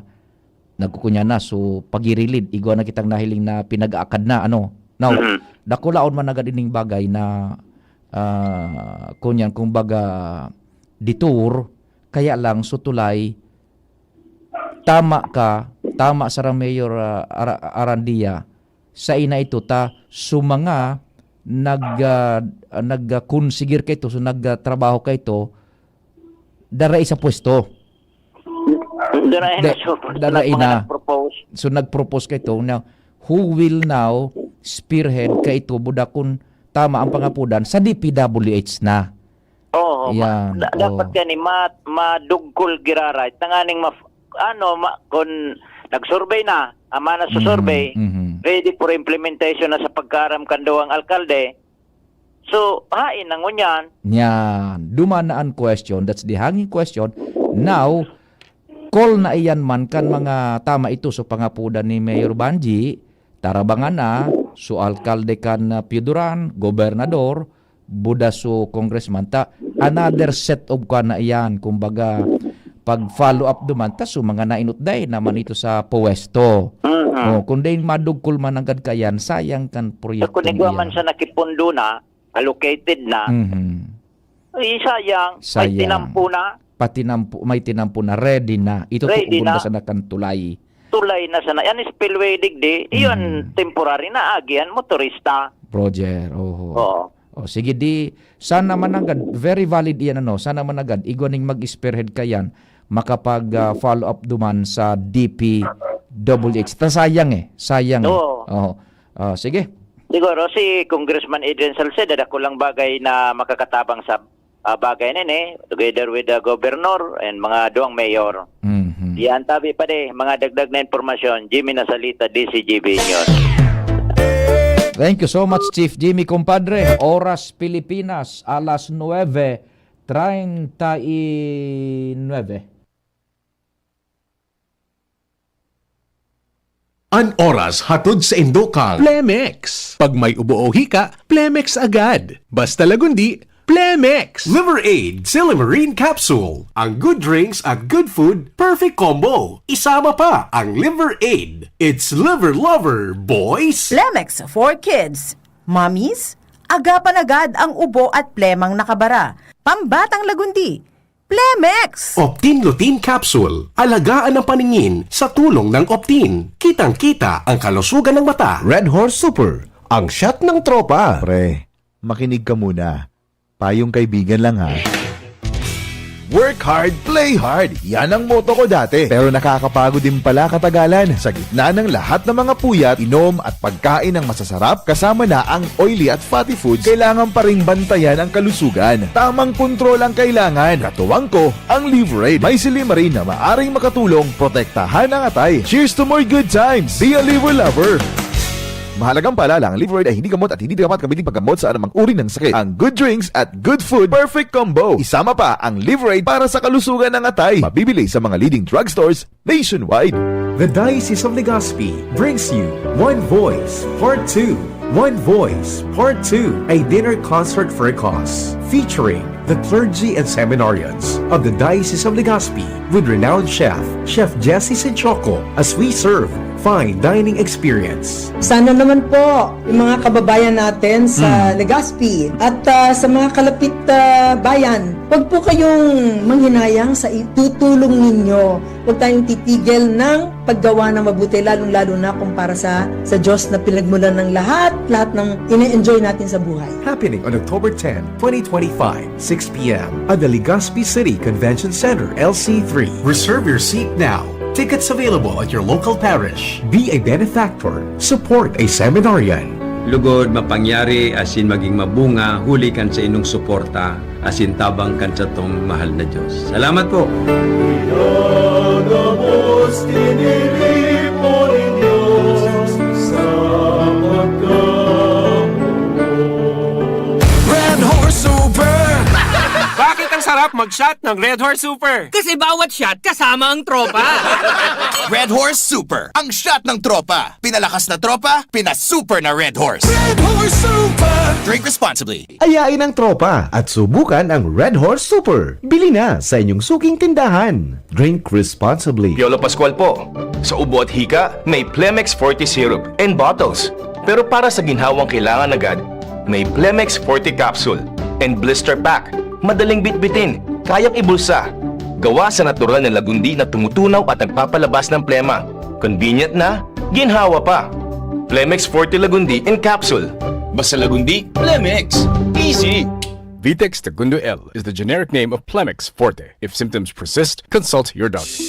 nagkukunya na. So, pagirilid, igwa na kitang nahiling na pinag-aakad na, ano. Now, Mhm. dakulaon man nanggad ining bagay na, ah, kunyan, kumbaga, detour, kaya lang, so tulay, tama ka, tama sa Mayor, ah, Ara-, Arandia, sa ina ito, ta, so mga nag, ah, nag, ah, kunsigir ka ito, so nagtrabaho ka ito, darai sa pwesto. Darai na, Da-, so, darai mga na. nag-propose. So, nag-propose ka ito. Now, who will now spearhead ka ito? Buda kung tama ang pangapudan, sa D P W H na. Oo, ma-, Yan, da-, dapat oo. gani ma-, madugkol giraray. Tanganing maf-, ano, ma-, kung nag-survey na, ama na sa Mhm, survey, mhm. ready for implementation na sa pagkaaram kan duwang alkalde. So, hain na ngunyan. Yan. Duman na an question. That's the hanging question. Now, call na iyan man kan mga tama ito sa pangapudan ni Mayor Banji, tarabangan na, so alkalde kan, ah, Pio Duran, gobernador, buda so congressman, ta another set of kwan na iyan, kumbaga, pag-follow up duman, ta so mga nainutday naman ito sa puwesto. Mm. Oh, kung dai madugkol man nanggad kayan, sayang kan proyekto Kung igwa man iyan. sa nakipundo na, allocated na, Mhm. eh, sayang, may Sayang. tinampo na. Patinampo, may tinampo na, ready na. Ito Ready tuubon na. na sana kan tulay. Tulay na sana. Yan spillway digdi, iyon Mhm. temporary na, agihan motorista. Roger, oho. Oo. O, sige, di, sana mananggad, very valid iyan, ano, sana mananggad, igwa ning mag-spearhead kayan, makapag, ah, follow up duman sa D P W H. Ta sayang eh, sayang eh. Oo. Oo. Ah, sige. Siguro si Congressman Adrian Salceda, dakulang bagay na makakatabang sa, ah, bagay na ini, together with the governor and mga duwang mayor. Mhm. Yan, tabi pa de, mga dagdag na impormasyon, Jimmy Nasalita, D C G B News. Thank you so much, Chief Jimmy, compadre. Oras Pilipinas, alas nuebe treinta y nueve. An oras hatod sa indo kan Plemex. Pag may ubo o hika, Plemex agad. Basta Lagundi, Plemex! Liver Aid Silymarin Capsule. Ang good drinks at good food, perfect combo. Isama pa ang Liver Aid. It's Liver Lover, boys! Plemex for kids. Mommies, agapan agad ang ubo at plemang nakabara. Pambatang Lagundi, Plemex! Optin Lutein Capsule. Alagaan ang paningin sa tulong ng Optin. Kitang-kita ang kalusugan ng mata. Red Horse Super, ang shot ng tropa. Pre, makinig ka muna. Payong kaibigan lang, ha. Work hard, play hard. Yan ang motto ko dati. Pero nakakapagod din pala katagalan. Sa gitna ng lahat ng mga puyat, inom at pagkain ng masasarap, kasama na ang oily at fatty foods, kailangan pa ring bantayan ang kalusugan. Tamang kontrol ang kailangan. Katuwang ko, ang Liver Aid. May silymarin na maaring makatulong protektahan ang atay. Cheers to more good times! Be a Liver Lover! Mahalagang paalala, ang Liver Aid ay hindi gamot at hindi dapat gamitin paggamot sa anumang uri ng sakit. Ang good drinks at good food, perfect combo. Isama pa ang Liver Aid para sa kalusugan ng atay. Mabibili sa mga leading drugstores nationwide. The Diocese of Legazpi brings you One Voice, Part two. One Voice, Part two, a dinner concert for a cause, featuring the clergy and seminarians of the Diocese of Legazpi with renowned chef, Chef Jesse Sinchoco, as we serve fine dining experience. Sana naman po yung mga kababayan natin sa Hmm. Legazpi at, ah, sa mga kalapit, ah, bayan, wag po kayong manghinayang sa itutulong ninyo. Huwag tayong titigil ng paggawa ng mabuti, lalong-lalo na kung para sa, sa Diyos na pinagmulan ng lahat, lahat ng ine-enjoy natin sa buhay. Happening on October ten, twenty twenty-five, six p m at the Legazpi City Convention Center, L C three. Reserve your seat now. Tickets available at your local parish. Be a benefactor. Support a seminarian. Lugod, mapangyari, asin magin mabunga, huli kan saindong suporta, asin tabang kan satong mahal na Diyos. Salamat po! Pinagabos, tiniripo nin Diyos sa pagkamuot. Red Horse Super! Bakit ang sarap mag-shot ng Red Horse Super? Kasi bawat shot kasama ang tropa. Red Horse Super, ang shot ng tropa. Pinalakas na tropa, pinasuper na Red Horse. Red Horse Super! Drink responsibly. Ayain ang tropa at subukan ang Red Horse Super. Bili na sa inyong suking tindahan. Drink responsibly. Piolo Pascual po. Sa ubo at hika, may Plemex Forte Syrup and bottles. Pero para sa ginhawang kailangan agad, may Plemex Forte Capsule and Blister Pack. Madaling bitbitin, kayang ibulsa. Gawa sa natural na lagundi na tumutunaw at nagpapalabas ng plema. Convenient na, ginhawa pa. Plemex Forte Lagundi in Capsule. Basta Lagundi, Plemex. Easy! Vitex Segundo L is the generic name of Plemex Forte. If symptoms persist, consult your doctor.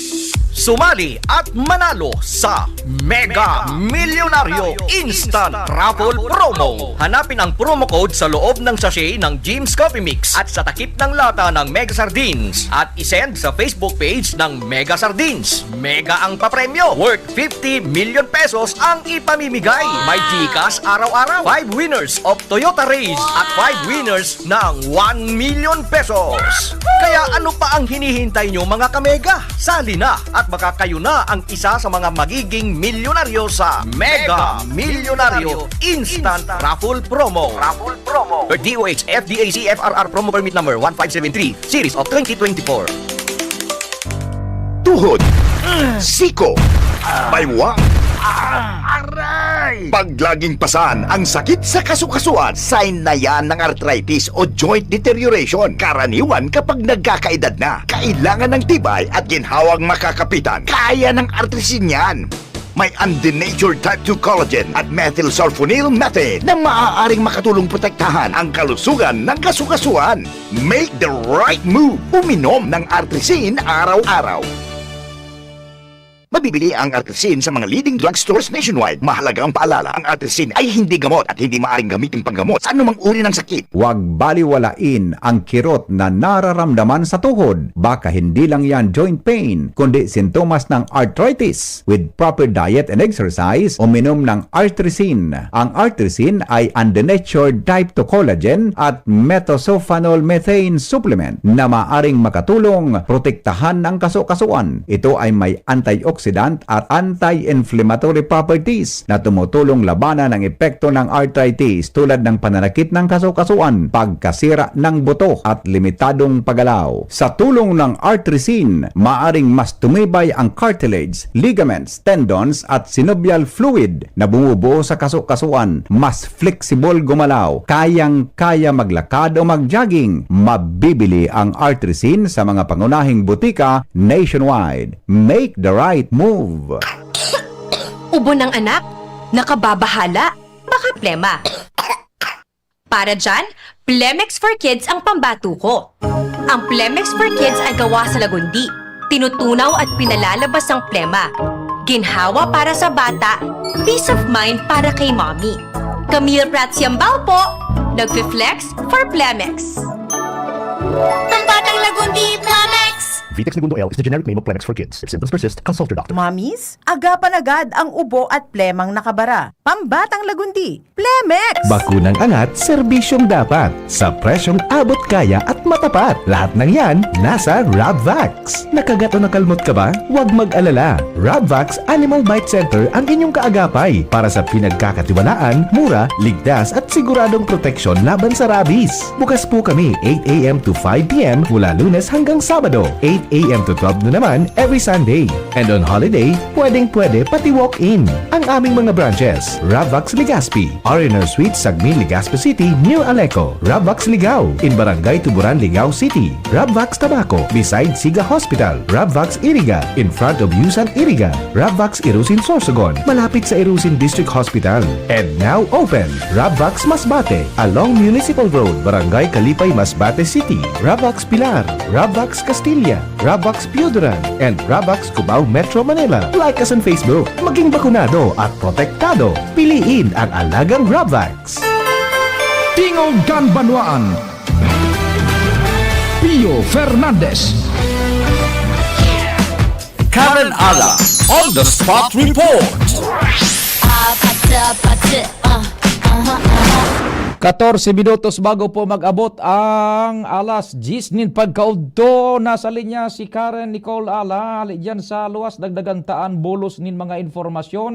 Sumali at manalo sa Mega Milyonaryo Instant Raffle Promo. Hanapin ang promo code sa loob ng sachet ng Jim's Coffee Mix at sa takip ng lata ng Mega Sardines at isend sa Facebook page ng Mega Sardines. Mega ang papremyo, worth fifty million pesos ang ipamimigay. May GCash araw-araw, five winners of Toyota Raize at five winners ng one million pesos. Kaya ano pa ang hinihintay nyo, mga kamega? Sali na at baka kayo na ang isa sa mga magiging milyonaryo sa Mega Milyonaryo Instant Raffle Promo. Raffle Promo. Per D O H F D A C F R R Promo Permit Number one five seven three, Series of twenty twenty-four. Tuhod, siko, baywang, aray! Pag laging pasan ang sakit sa kasukasuan, sign na yan ng arthritis o joint deterioration. Karaniwan kapag nagkakaedad na, kailangan ng tibay at ginhawang makakapitan. Kaya ng Artrisin yan. May undenatured type two collagen at methylsulfonyl methane na maaaring makatulong protektahan ang kalusugan ng kasukasuan. Make the right move. Uminom ng Artrisin araw-araw. Mabibili ang Artrisin sa mga leading drugstores nationwide. Mahalagang paalala, ang Artrisin ay hindi gamot at hindi maaaring gamitin panggamot sa anumang uri ng sakit. Huwag baliwalain ang kirot na nararamdaman sa tuhod. Baka hindi lang yan joint pain, kundi sintomas ng arthritis. With proper diet and exercise, uminom ng Artrisin. Ang Artrisin ay undenatured type two collagen at methylsulfonyl methane supplement na maaring makatulong protektahan ang kasukasuan. Ito ay may antioxidant at anti-inflammatory properties na tumutulong labanan ang epekto ng arthritis, tulad ng pananakit ng kasukasuan, pagkasira ng buto, at limitadong paggalaw. Sa tulong ng Artrisin, maaring mas tumibay ang cartilage, ligaments, tendons, at synovial fluid na bumubuo sa kasukasuan. Mas flexible gumalaw, kayang-kaya maglakad o mag-jogging. Mabibili ang Artrisin sa mga pangunahing butika nationwide. Make the right move! Ubo ng anak, nakababahala, baka plema. Para dyan, Plemex for Kids ang pambato ko. Ang Plemex for Kids ay gawa sa lagundi, tinutunaw at pinalalabas ang plema. Ginhawa para sa bata, peace of mind para kay mommy. Camille Prats Yambao po, nagfi-flex for Plemex. Pambatang lagundi, Plemex! Vitex Negundo L is the generic name of Plemex for kids. If symptoms persist, consult your doctor. Mamis, agapan agad ang ubo at plemang nakabara. Pambatang lagundi, Plemex! Bakunang angat, serbisyong dapat. Sa presyong abot kaya at matapat. Lahat ng yan, nasa Rabvax. Nakagat o nakalmot ka ba? Huwag mag-alala. Rabvax Animal Bite Center ang inyong kaagapay para sa pinagkakatiwalaan, mura, ligtas at siguradong proteksyon laban sa rabies. Bukas po kami eight a m to five p m mula Lunes hanggang Sabado, eight a m to twelve noon naman every Sunday. And on holiday, pwedeng-pwede pati walk-in. Ang aming mga branches, Ravvax Legazpi, R and R Suite, Sagmin, Legazpi City, near Aleco, Ravvax Ligao, in Barangay Tuburan, Ligao City, Ravvax Tabaco, beside Siga Hospital, Ravvax Iriga, in front of Yusan Iriga, Ravvax Irusin Sorsogon, malapit sa Irusin District Hospital. And now open, Ravvax Masbate, along Municipal Road, Barangay Kalipay, Masbate City, Ravvax Pilar, Ravvax Castilla, Ravvax Pioduran, and Ravvax Cubao, Metro Manila. Like us on Facebook. Maging bakunado at protektado. Piliin ang alagang Ravvax. Tingog kan Banwaan. Pio Fernandez. Karen Ala on the spot report. Ah, pati, pati, ah, aha, aha. Katorse minutos bago po mag-abot ang alas diyes nin pagkaudto. Nasa linya si Karen Nicole Ala, hali diyan sa luwas, dagdagan ta an bulos nin mga impormasyon.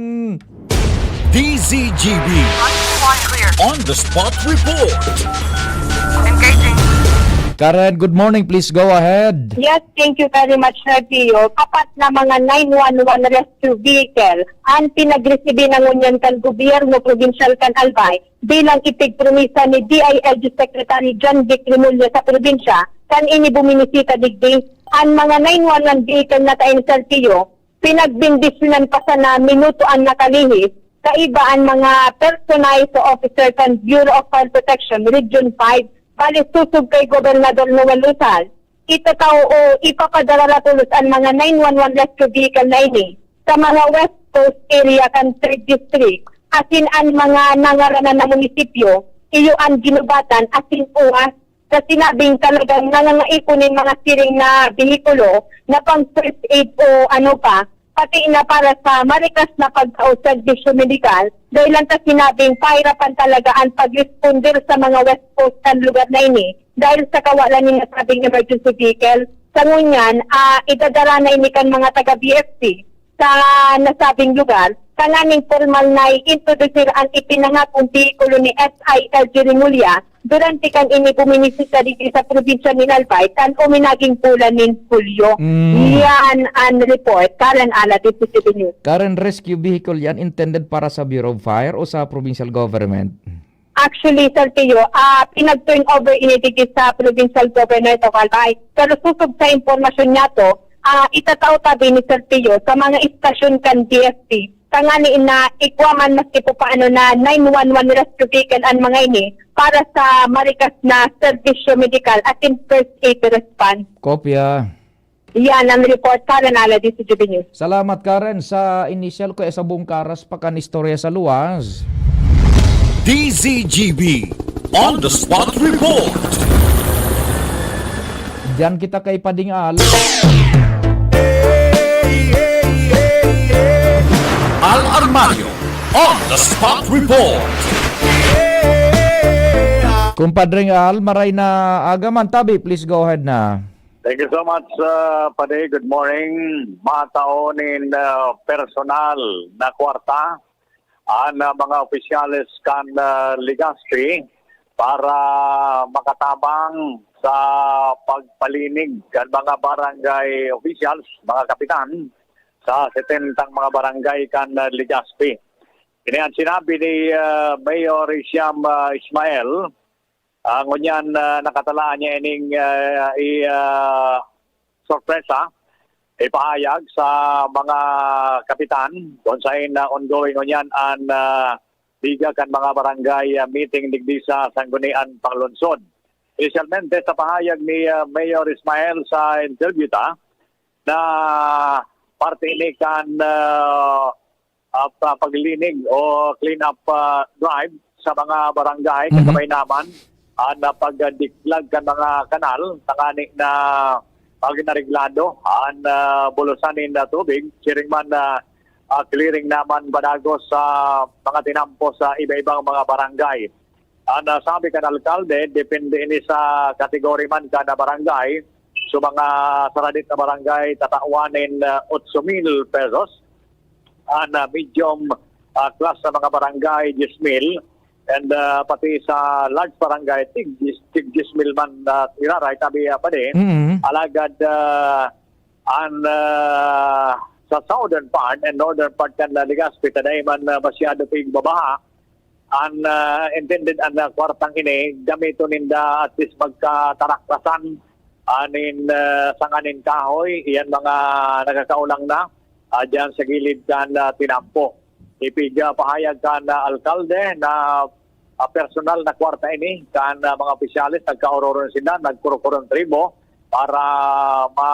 D Z G B on the spot report. Engaging. Karen, good morning. Please go ahead. Yes, thank you very much, Sir Pio. Apat na mga nine one one rescue vehicle ang pinagresibi na ngunyan kan gobyerno probinsyal kan Albay bilang ipigpromisa ni D I L G Secretary John Vic Remulla sa probinsya kan ini buminisita digdi. Ang mga nine one one vehicle na kain, Sir Pio, pinagbendisyonan pa sana minuto an nakalihis, kaiba an mga personahe sa officer kan Bureau of Fire Protection Region five, bali sosog kay Gobernador Noel Rosal. Itatao o ipapadara tolos an mga nine one one rescue vehicle na ini sa mga West Coast area kan Third District, asin an mga nangaranan na munisipyo, iyo an ginubatan asin puas sa sinabing talagang nangangaipo nin mga siring na behikulo na pang first aid o ano pa, pati na para sa marikas na pagtao serbisyo medikal, dahil lang sa sinabing pahirapan talaga ang pag-responder sa mga West Coast kan lugar na ini dahil sa kawalan nin nasabing emergency vehicle. Sa ngunyan, ah, idadara na ini kan mga taga B F C sa nasabing lugar, tanganing pormal na iintrodusir an ipinangakong behikulo ni S I L G Remulla durante kan ini buminisita digdi sa probinsya nin Albay kan uminaging bulan nin Hulyo. Mm. Yan an report. Karen Ala, D Z G B News. Karen, rescue vehicle yan intended para sa Bureau of Fire o sa provincial government? Actually, Sir Teo, ah, pinag-turn over ini digdi sa provincial government of Albay. Pero sosog sa impormasyon niyato, ah, itatao tabi ni Sir Teo sa mga istasyon kan D F P tangani na igwa man maski pa paano na nine one one rescue vehicle an mga ini para sa marikas na serbisyo medikal asin first aid response. Kopya. Iyan ang report, Karen Ala, D Z G B News. Salamat, Karen. Sa inisyal ko, eh, sa buong karas pa kan istorya sa luwas. D Z G B on the spot report. Diyan kita kay Pading Al. Al Armario on the spot report. Kumpadring Al, maray na aga man tabi. Please go ahead na. Thank you so much, uh, Pade. Good morning. Matao nin, uh, personal na kwarta an, uh, mga opisyales kan, uh, Legazpi para makatabang sa pagpalinig kan mga barangay officials, mga kapitan, sa setentang mga barangay kan, uh, Legazpi. Ini ang sinabi ni, uh, Mayor Hisham, uh, Ismail. Ah, ngunyan, ah, nakatalaan niya ining, ah, i-, ah, sorpresa, ipahayag sa mga kapitan kung saen na ongoing ngunyan an, ah, liga kan mga barangay, ah, meeting digdi sa Sangguniang Panglungsod. Inisyalmente, sa pahayag ni, ah, Mayor Ismael sa interview ta, na parte ini kan, ah, ah, pa-, paglinig o clean up, ah, drive sa mga barangay, mhm, kasabay naman an, ah, pagdiklag kan mga kanal, tangani na pag nareglado an, ah, bulusan nin, ah, tubig, siring man na, ah, clearing naman padagos sa mga tinampo sa iba-ibang mga barangay. An, ah, sabi kan alkalde, depende ini sa kategory man kada barangay. So, mga saradit na barangay, tatawan nin, ah, otso mil pesos. An, ah, medium, ah, class sa mga barangay, diyes mil. And, ah, pati sa large barangay, tig, tig diyes mil man, ah, iraray, sabi, ah, pa din. Mm. Alagad, ah, an, ah, sa southern part and northern part kan Legazpi, ta dai man, ah, masyado pigbabaha. An, ah, intended an, ah, kwartang ini, gamiton ninda at least magkataraklasan anin, ah, sanga nin kahoy, iyan mga nagkakaulang na, ah, diyan sa gilid kan, ah, tinampo. Ipigpahayag kan, ah, alkalde na, ah, personal na kwarta ini kan, ah, mga opisyales, nagkaororon sila, nagkurukuron tribo para ma,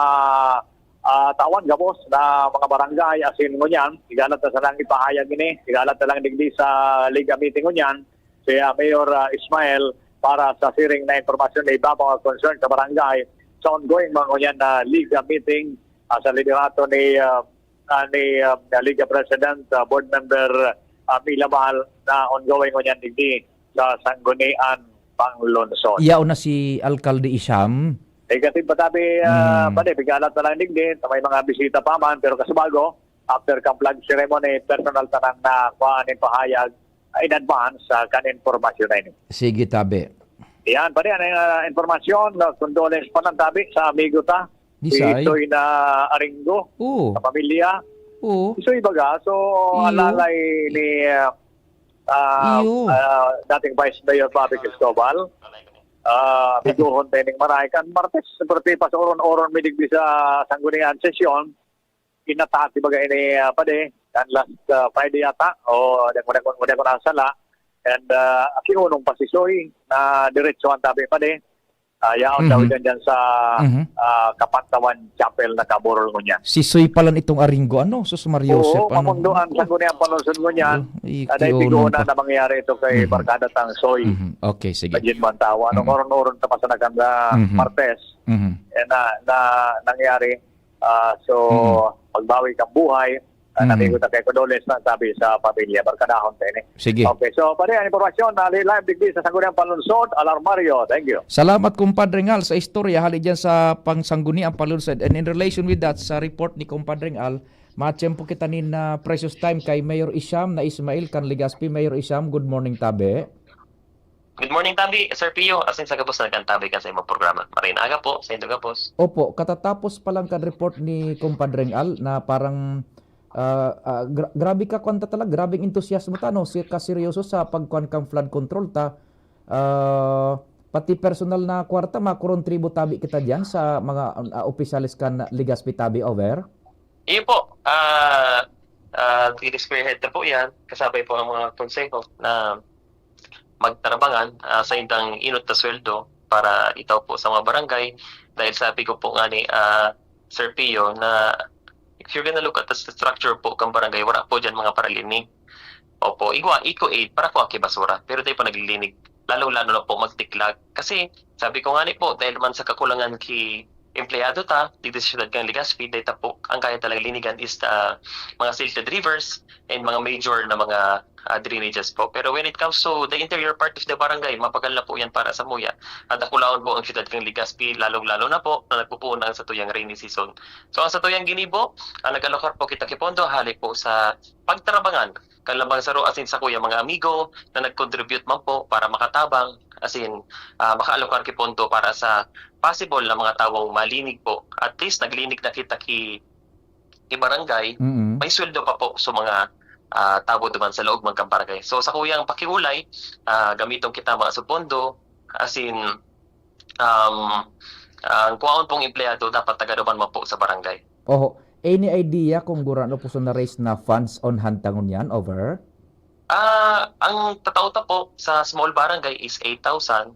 ah, tawan gabos na mga barangay asin ngunyan, igalat na sanang ipahayag ini, igalat na lang digdi sa Liga meeting ngunyan, si, ah, Mayor, ah, Ismael para sa siring na impormasyon na iba pa mga concern sa barangay sa ongoing mga ngunyan na Liga meeting, ah, sa liderato ni, ah, ah, ni, ah, Liga President, ah, Board Member, ah, Milabal na ongoing ngunyan digdi sa Sangguniang Panlungsod. Yaon na si Alkalde Isham. Negative pa tabi, ah, Mm. pwede, bigalat na lang digdi, may mga bisita pa man, pero kasubago, after kan flag ceremony, personal tanang na kuhaan nin pahayag, ah, in advance sa kan impormasyon na ini. Sige, tabi. Yan, pwede, ano yung, ah, impormasyon, ah, condolence pa lang tabi sa amigo ta, si Bisay. Isoy na Aringo, Oo. sa pamilya. Oo. Isoy baga, so, Iyo. alalay ni, ah, ah, Iyo. ah, dating Vice Mayor Bobby Cristobal, ah, biguhon tayo ning maray kan Martes, siyempre, pasoron-oron mi digdi sa Sangguniang Sesyon, inatake baga ini, ah, padi, kan last, ah, Friday yata, o di ko, di ko, di ko nasala, and, ah, akiunong pa si Soy, na diretso ang tabi padi, ah, yaon daw Mhm. dyan, dyan sa, Mhm. ah, Kapantawan Chapel na kaburol ngunyan. Si Soy pala nitong Aringo, ano? Sus Maria Oo, Joseph, ano? Mamundo ang Sangguniang Panlungsod ngunyan. Ay, Ada yung kiunon biguna pa. na mangyari ito kay Mhm. Barkada Tang Soy. Mhm. Okay, sige. Sa Jin Mantawan. Mhm. Oron-oron tapos na kan, ah, Mhm. Martes. Mhm. Eh, na, na nangyari. Ah, so, Mhm. pagbawi kang buhay, ah, Mhm. namigo ta kay Codoles na sabi sa pamilya, barkadahon tayo ni. Sige. Okay, so, pare, ang impormasyon, na live digdi sa Sangguniang Panlungsod, Alarmario. Thank you. Salamat, Compadre Ngal, sa istorya hali dyan sa pang-Sangguniang Panlungsod. And in relation with that, sa report ni Compadre Ngal, matiyempo kita nin, ah, precious time kay Mayor Isham na Ismail kan Legazpi. Mayor Isham, good morning, tabi. Good morning, Tabi. Sir Pio, asin sa gabos na nagkantabi kan sa imong programa. Maray na aga po, sa indo gabos. Opo, katatapos pa lang kan report ni Compadre Al na parang, ah, ah, gra- grabe ka, kwan ta talaga, grabeng entusiasmo ta, no? Si, kaseryoso sa pagkuan kang flood control ta. Ah, pati personal na kwarta, makuron tribo tabi kita diyan sa mga, ah, opisyales kan Legazpi tabi, over? Iyo po, ah, ah, spearhead na po yan. Kasabay po ang mga konseho na magtarabangan, ah, sa indang inot na sweldo para itaw po sa mga barangay. Dahil sabi ko po nga ni, ah, Sir Pio, na if you're gonna look at the structure po kang barangay, wala po dyan mga paralinig. Opo, igwa, eco aid, para po ang kibasura. Pero tayo po naglilinig, lalong-lalo na po magtiklag. Kasi sabi ko nga ni po, dahil man sa kakulangan ki empleyado ta, digdi sa siyudad kan Legazpi, dahil ta po, ang kaya talaga linigan is, ah, mga silted rivers and mga major na mga, ah, drainages po. Pero when it comes to the interior part of the barangay, mapagal na po yan para sa muya. At dakulaon po ang siyudad kan Legazpi, lalong-lalo na po na nagpupuon na ang satuyang rainy season. So, ang satuyang ginibo, ang nag-alokar po kita ki pondo, hali po sa pagtarabangan kan lambang saro asin sa kuya mga amigo na nag-contribute man po para makatabang, asin, ah, makaalokar ki pondo para sa possible na mga tawong malinig po. At least naglinig na kita ki, ki barangay, Mm. may sweldo pa po sa mga, ah, tawo duman sa loob man kan barangay. So, sa kuyang pakiulay, ah, gamiton kita mga supondo, asin, um, ang kuwaon pong empleyado dapat taga duman man po sa barangay. Oho. Any idea kung gurano po sa na-raise na funds on hand ta ngunyan, over? Ah, ang tatao ta po sa small barangay is eight thousand,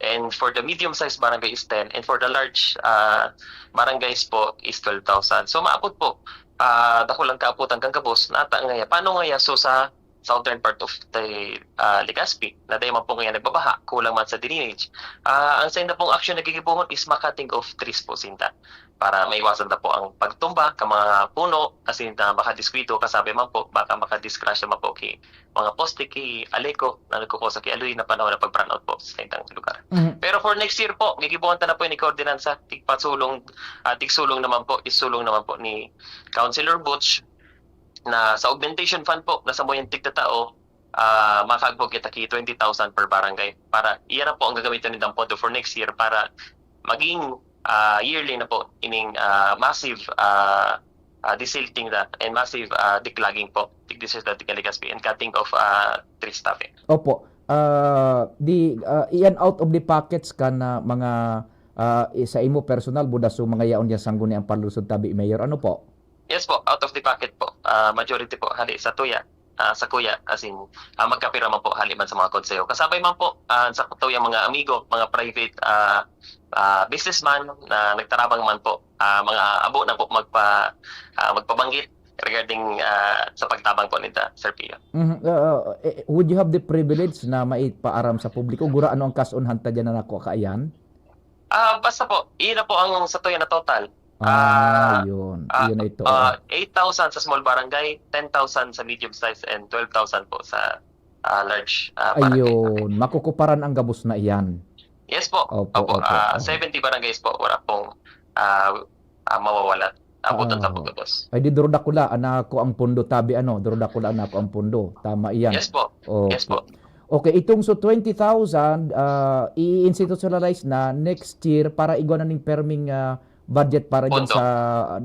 and for the medium-sized barangay is ten, and for the large, ah, barangays po is twelve thousand. So, maabot po, ah, dakulang kaaputan kan gabos na ata ngaya. Paano ngaya so sa southern part of the, ah, Legazpi, na dahil man po ngaya nagbabaha, kulang man sa drainage? Ah, ang sainda pong action na gigibohon is ma-cutting of trees po sinda. para maiwasan ta po ang pagtumba ka mga puno, asin na makadiskwidyo, kasabi man po, baka makadisgrasya man po ki mga poste, ki aleko na nagkukusa ki aloy na panahon na pag-brownout po sa saindang lugar. Mhm. Pero for next year po, gigibohan ta na po ini ka ordinansa, tigpasulong, ah, tigsulong naman po, isulong naman po ni Councilor Butch na sa augmentation fund po, na samuyang tigtatao, ah, makaagbog kita ki twenty thousand per barangay. Para, iyan na po ang gagamiton nindang pondo for next year para maging, ah, yearly na po ining, ah, massive, ah, ah, desilting na and massive, ah, declogging po. Tig-, this is the Legazpi and cutting of, ah, trees tabi. Opo. Ah, di, ah, iyan out of the pockets ka na mga, ah, i-, sa imo personal, buda so mga yaon diyan sangguniang panlungsod tabi, Mayor. Ano po? Yes po, out of the pocket po. Ah, majority po, hali sa tuya. Ah, sa kuya, as in, ah, magkapira man po, hali man sa mga konseho. Kasabay man po, ah, sa tuyang mga amigo, mga private, ah, ah, businessman na nagtarabang man po, ah, mga abo na po magpa-, ah, magpabanggit regarding, ah, sa pagtabang po nita, Sir Pio. Mhm, ah, eh, would you have the privilege na maipaaram sa publiko, gurano ang kas-on hanta diyan na nakuha kaiyan? Ah, basta po, iyon na po ang satuya na total. Ah, Ah, yun. ah, Yun na ito, ah, oh. Eight thousand sa small barangay, ten thousand sa medium size, and twelve thousand po sa, ah, large, ah, barangay. Ayun, makukuparan ang gabos na iyan. Yes po. Opo, Opo, opo, ah, opo. Seventy barangays po, wala pong, ah, ah, mawawala. Abutan ta Ah. po gabos. Ay, di duro dakula, anako ang pundo tabi, ano, duro dakula, anako ang pundo. Tama iyan. Yes po. Yes Opo. po. Okay, itong so twenty thousand, ah, i-institutionalize na next year para igwa na ning perming, ah, budget para dyan Pondo. sa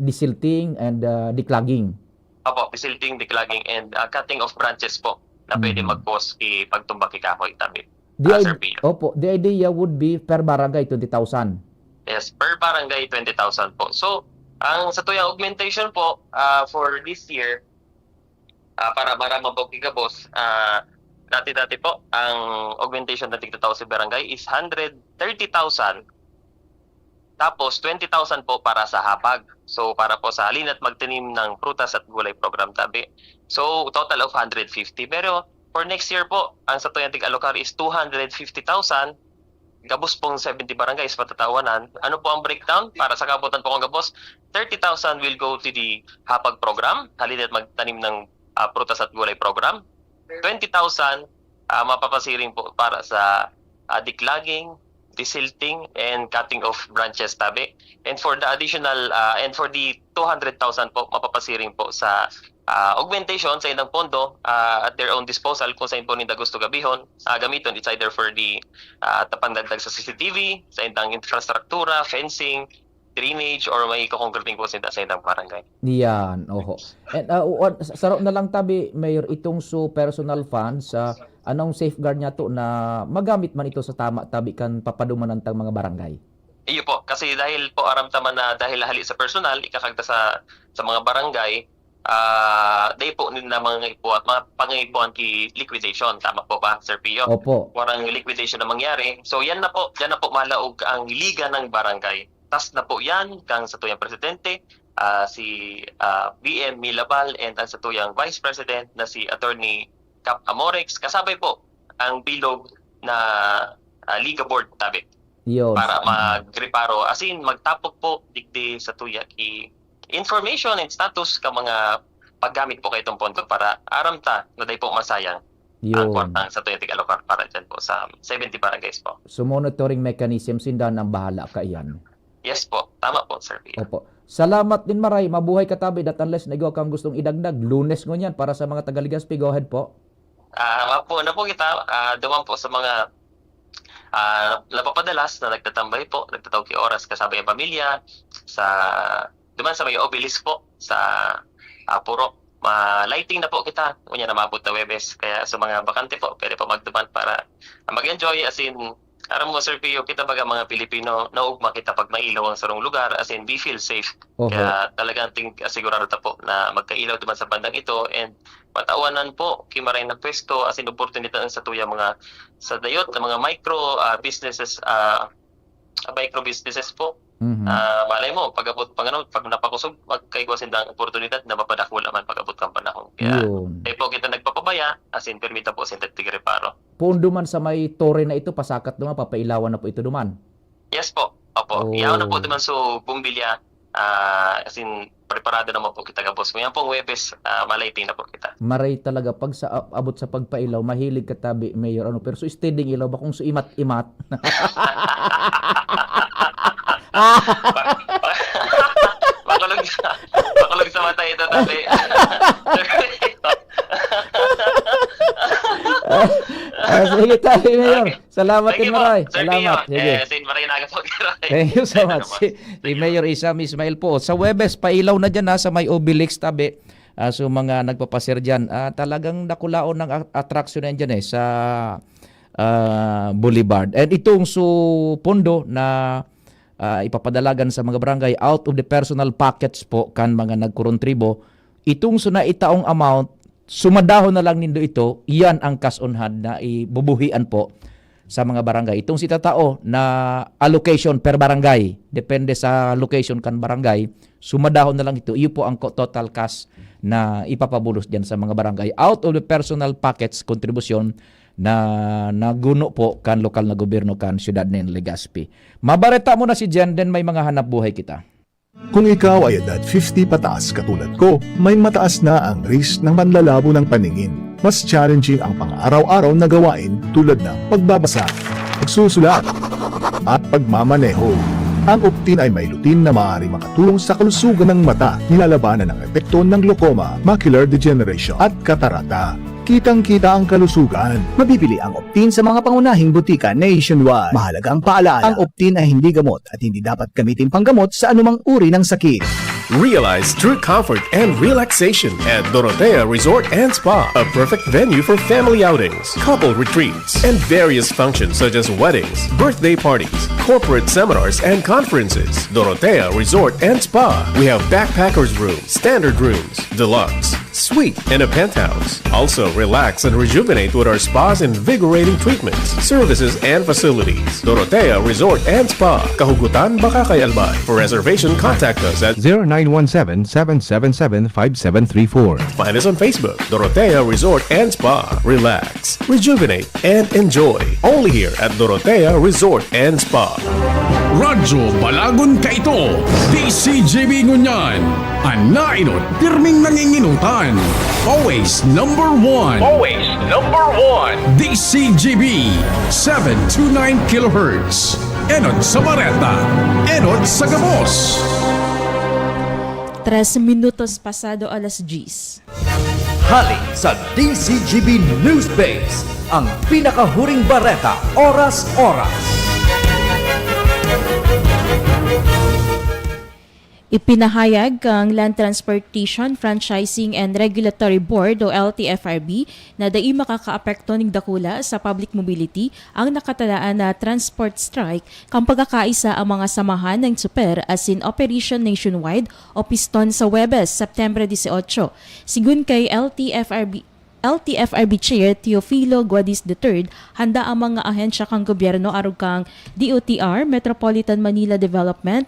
desilting and, ah, declogging. Opo, desilting, declogging, and, ah, cutting of branches po na pwede Mhm. mag-cause ki pagtumba ki kahoy tabi. The Ah, id-, Sir Pio. opo, the idea would be per barangay, twenty thousand. Yes, per barangay, twenty thousand po. So, ang sa tuyang augmentation po, ah, for this year, ah, para maraman po ki gabos, ah, dati-dati po, ang augmentation na tigtatao sa barangay is hundred thirty thousand. Tapos, twenty thousand po para sa hapag. So, para po sa halina't magtanim ng prutas at gulay program tabi. So, total of hundred fifty. Pero, for next year po, ang sa tuyang tig-alokar is two hundred fifty thousand. Gabos pong seventy barangays matatawanan. Ano po ang breakdown? Para sa kabutan po kong gabos, thirty thousand will go to the hapag program, halina't magtanim ng, ah, prutas at gulay program. Twenty thousand, ah, mapapasiring po para sa, ah, declogging, desilting, and cutting of branches tabi. And for the additional, ah, and for the two hundred thousand po, mapapasiring po sa, ah, augmentation sa indang pondo, ah, at their own disposal kung saan po ninda gusto gabihon, ah, gamiton. It's either for the, ah, ta-, pandagdag sa C C T V, sa indang infrastruktura, fencing, drainage, or may kokongkreting po sinda sa indang barangay. Yan, oho. And, ah, u-, an-, sa-, saro na lang tabi, Mayor, itong so personal funds, ah, anong safeguard niya to na magamit man ito sa tama tabi kan papadumanan tang mga barangay? Iyo po, kasi dahil po aram ta man na dahil hali sa personal, ikakagta sa, sa mga barangay, ah, dai po ninda mga ipuan, mga pangipuan ki liquidation. Tama po ba, Sir Pio? Opo. Warang liquidation na mangyari. So, yan na po, yan na po malaog ang liga ng barangay. Tas na po yan, kang sa tuyang presidente, ah, si, ah, B M Milabal, and ang sa tuyang vice president na si Attorney Cap Amorex. Kasabay po ang bilog na, ah, Liga Board, tabi. Yun. Para magreparo. As in, magtapok po, digdi sa tuya ki information and status ka mga paggamit po kaitong pondo para aram ta na dai po masayang ang Yun. kwartang sa tuyang tig-alokar para dyan po sa seventy barangays po. So, monitoring mechanism, sinda nang bahala kaiyan. Yes po. Tama po, Sir Pio. Opo. Salamat din, Maray. Mabuhay ka tabi. That unless na igwa kang gustong idagdag, Lunes ngunyan para sa mga taga Legazpi. Go ahead po. Ah, mapo na po kita. Ah, duman po sa mga, ah, napapadalas na nagtatambay po, nagtatao ki oras kasabay ang pamilya, sa, duman sa may obelisk po, sa, ah, Purok. Ma-, lighting na po kita, unya na maabot na Huwebes. Kaya sa mga bakante po, pwede po magduman para, ah, mag-enjoy, as in, aram mo, Sir Pio, kita baga mga Pilipino, naugma kita pag mailaw ang sarong lugar, as in, we feel safe. Oho. Kaya talagang ting-, asigurado ta po na magkailaw duman sa bandang ito, and matawanan po ki maray na pwesto, as in, oportunidad ang sa tuya mga, sa dayot na mga micro, ah, businesses, ah, micro businesses po. Mhm. Ah, malay mo, pag-abot, pag ano, pag napakusog, magkaigwa sindang oportunidad na mapadakula man pag-abot kang panahon. Kaya, Yun. di po kita nagpapabaya, as in, permita po sa tig-reparo. Poon duman sa may tore na ito, pasakat duman, papailawan na po ito duman? Yes po. Opo. Oh. Yaon na po duman sa Bumbilya, Ah, as in, preparado naman po kita gabos. Ngayon pong Huwebes, ah, malating na po kita. Maray talaga pag sa abot sa pagpailaw, mahilig ka tabi, Mayor, ano, pero so steady ang ilaw, bakong so imat-imat. Ba- ba- Makulog sa, makulog sa mata ito, tabi. Ah, sige tayo, Mayor. Okay. Salamat Thank din, you po, Maray. Sir Salamat. Pio. Sige. Eh, sin Maray Naga po, Maray. Thank you so Thank you much. so much. Si, si Mayor Isam Ismail po. Sa Huwebes, pailaw na dyan ha, sa may Obelix tabi. Ah, so mga nagpapasir dyan. Ah, talagang dakulaon ng a- attraction na yan dyan eh, sa ah, Boulevard. And itong so pondo na ah, ipapadalagan sa mga barangay out of the personal pockets po kan mga nagkorontribo, itong so naitaong amount, sumadahon na lang nindo ito, iyan ang kas-unhad na ibubuhian po sa mga barangay. Itong si tatao na allocation per barangay, depende sa location kan barangay, sumadahon na lang ito. Iyo po ang ko- total cash na ipapabulos dyan sa mga barangay. Out of the personal pockets contribution na naguno po kan lokal na gobyerno kan siyudad nin Legazpi. Mabareta mo na si Jen, then may mga hanap buhay kita. Kung ikaw ay edad fifty pataas katulad ko, may mataas na ang risk ng panlalabo ng paningin. Mas challenging ang pang-araw-araw na gawain tulad ng pagbabasa, pagsusulat, at pagmamaneho. Ang Optin ay may lutein na maaaring makatulong sa kalusugan ng mata, nilalabanan ang epekto ng glaucoma, macular degeneration, at katarata. Kitang-kita ang kalusugan. Mabibili ang Optin sa mga pangunahing butika nationwide. Mahalaga ang paalala, ang Optin ay hindi gamot at hindi dapat gamitin panggamot sa anumang uri ng sakit. Realize true comfort and relaxation at Dorotea Resort and Spa, a perfect venue for family outings, couple retreats, and various functions such as weddings, birthday parties, corporate seminars, and conferences. Dorotea Resort and Spa. We have backpackers room, standard rooms, deluxe, suite, and a penthouse. Also, relax and rejuvenate with our spa's invigorating treatments, services, and facilities. Dorotea Resort and Spa, Kahugutan, Bacacay, Albay. For reservation, contact us at zero nine one seven, seven seven seven, five seven three four. Find us on Facebook, Dorotea Resort and Spa. Relax, rejuvenate, and enjoy. Only here at Dorotea Resort and Spa. Radyo Balagon Kaito, D C G B Ngunyan. An nainot, pirming nanginginutan. Always number one. Always number one. D C G B, seven two nine kilohertz. Enot sa bareta, enot sa gabos. Tres minutos pasado alas diyes. Hali sa D C G B Newspace, ang pinakahuring bareta, oras-oras. Ipinahayag kang Land Transportation Franchising and Regulatory Board o L T F R B na dai makakaapekto ning dakula sa public mobility ang nakatalaan na transport strike kan pagkakaisa ang mga samahan nin tsuper asin Operation Nationwide o Piston sa Huwebes, Septembre dieciocho. Sigun kay L T F R B, L T F R B Chair Teofilo Guadis the third, handa ang mga ahensya kan gobyerno arog kan D O T R, Metropolitan Manila Development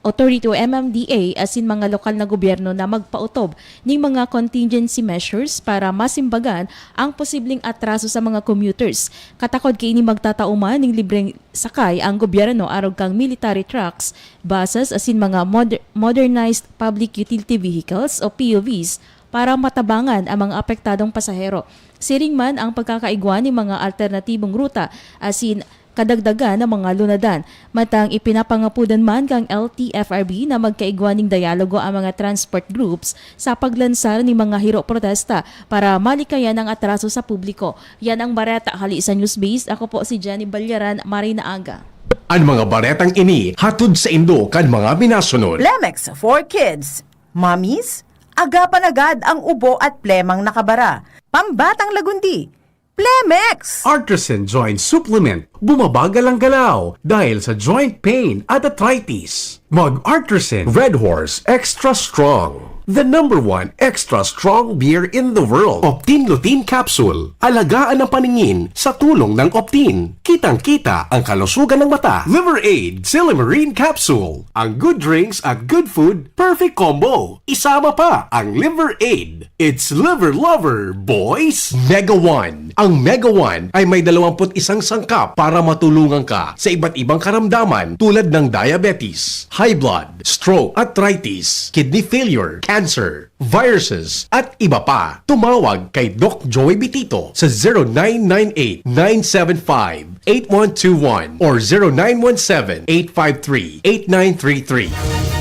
Authority o M M D A asin mga lokal na gobyerno na magpaotob ning mga contingency measures para masimbagan ang posibleng atraso sa mga commuters. Katakod kaini magtatao man ning libreng sakay ang gobyerno arog kan military trucks, buses asin mga moder- modernized public utility vehicles o P U Vs para matabangan ang mga apektadong pasahero. Siring man ang pagkakaigwa nin mga alternatibong ruta asin kadagdagan ng mga lunadan. Matang ipinapangapudan man kang L T F R B na magkaigwa ning dialogo ang mga transport groups sa paglansar nin mga hiro protesta para malikayan ang atraso sa publiko. Yan ang bareta hali sa Newspace. Ako po si Jenny Balyaran, maray na aga. An mga baretang ini hatod saindo kan mga minasunod. Plemex for Kids. Mommies, agapan agad ang ubo at plemang nakabara. Pambatang lagundi. Plemex! Artisan Joint Supplement, bumabagal ang galaw dahil sa joint pain at arthritis. Mag Artisan Red Horse Extra Strong, the number one extra strong beer in the world. Optin Lutein Capsule, alagaan ang paningin sa tulong ng Optin. Kitang-kita ang kalusugan ng mata. Liver Aid Silimarin Capsule, ang good drinks at good food, perfect combo. Isama pa ang Liver Aid. It's Liver Lover, boys! Mega One. Ang Mega One ay may dalawampu't isang sangkap para para matulungan ka sa iba't ibang karamdaman tulad ng diabetes, high blood, stroke, arthritis, kidney failure, cancer, viruses, at iba pa. Tumawag kay Doc Joey Bitito sa zero nine nine eight, nine seven five, eight one two one or zero nine one seven, eight five three, eight nine three three.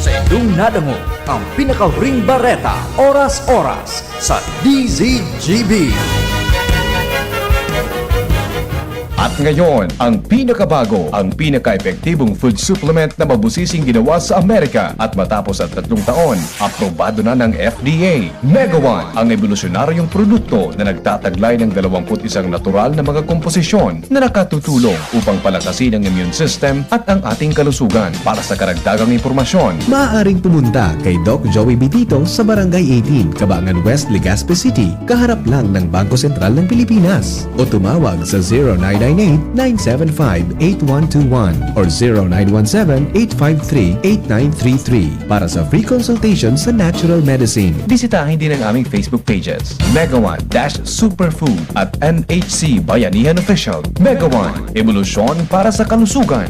Sa inyong nadangog ang pinakahuring bareta, oras-oras, sa D Z G B. At ngayon, ang pinakabago, ang pinaka-epektibong food supplement na mabusising ginawa sa Amerika at matapos ang tatlong taon, aprobado na ng F D A. Mega One, ang ebolusyonaryong produkto na nagtataglay ng dalawampu't isang natural na mga komposisyon na nakatutulong upang palakasin ang immune system at ang ating kalusugan. Para sa karagdagang impormasyon, maaaring pumunta kay Doc Joey Bitito sa Barangay eighteen, Kabangan West, Legazpi City, kaharap lang ng Bangko Sentral ng Pilipinas. O tumawag sa zero nine nine eight, nine seven five, eight one two one or zero nine one seven, eight five three, eight nine three three para sa free consultation sa natural medicine. Bisitahin din ang aming Facebook pages, Mega One dash Superfood at N H C Bayanihan Official. Mega One, ebolusyon para sa kalusugan.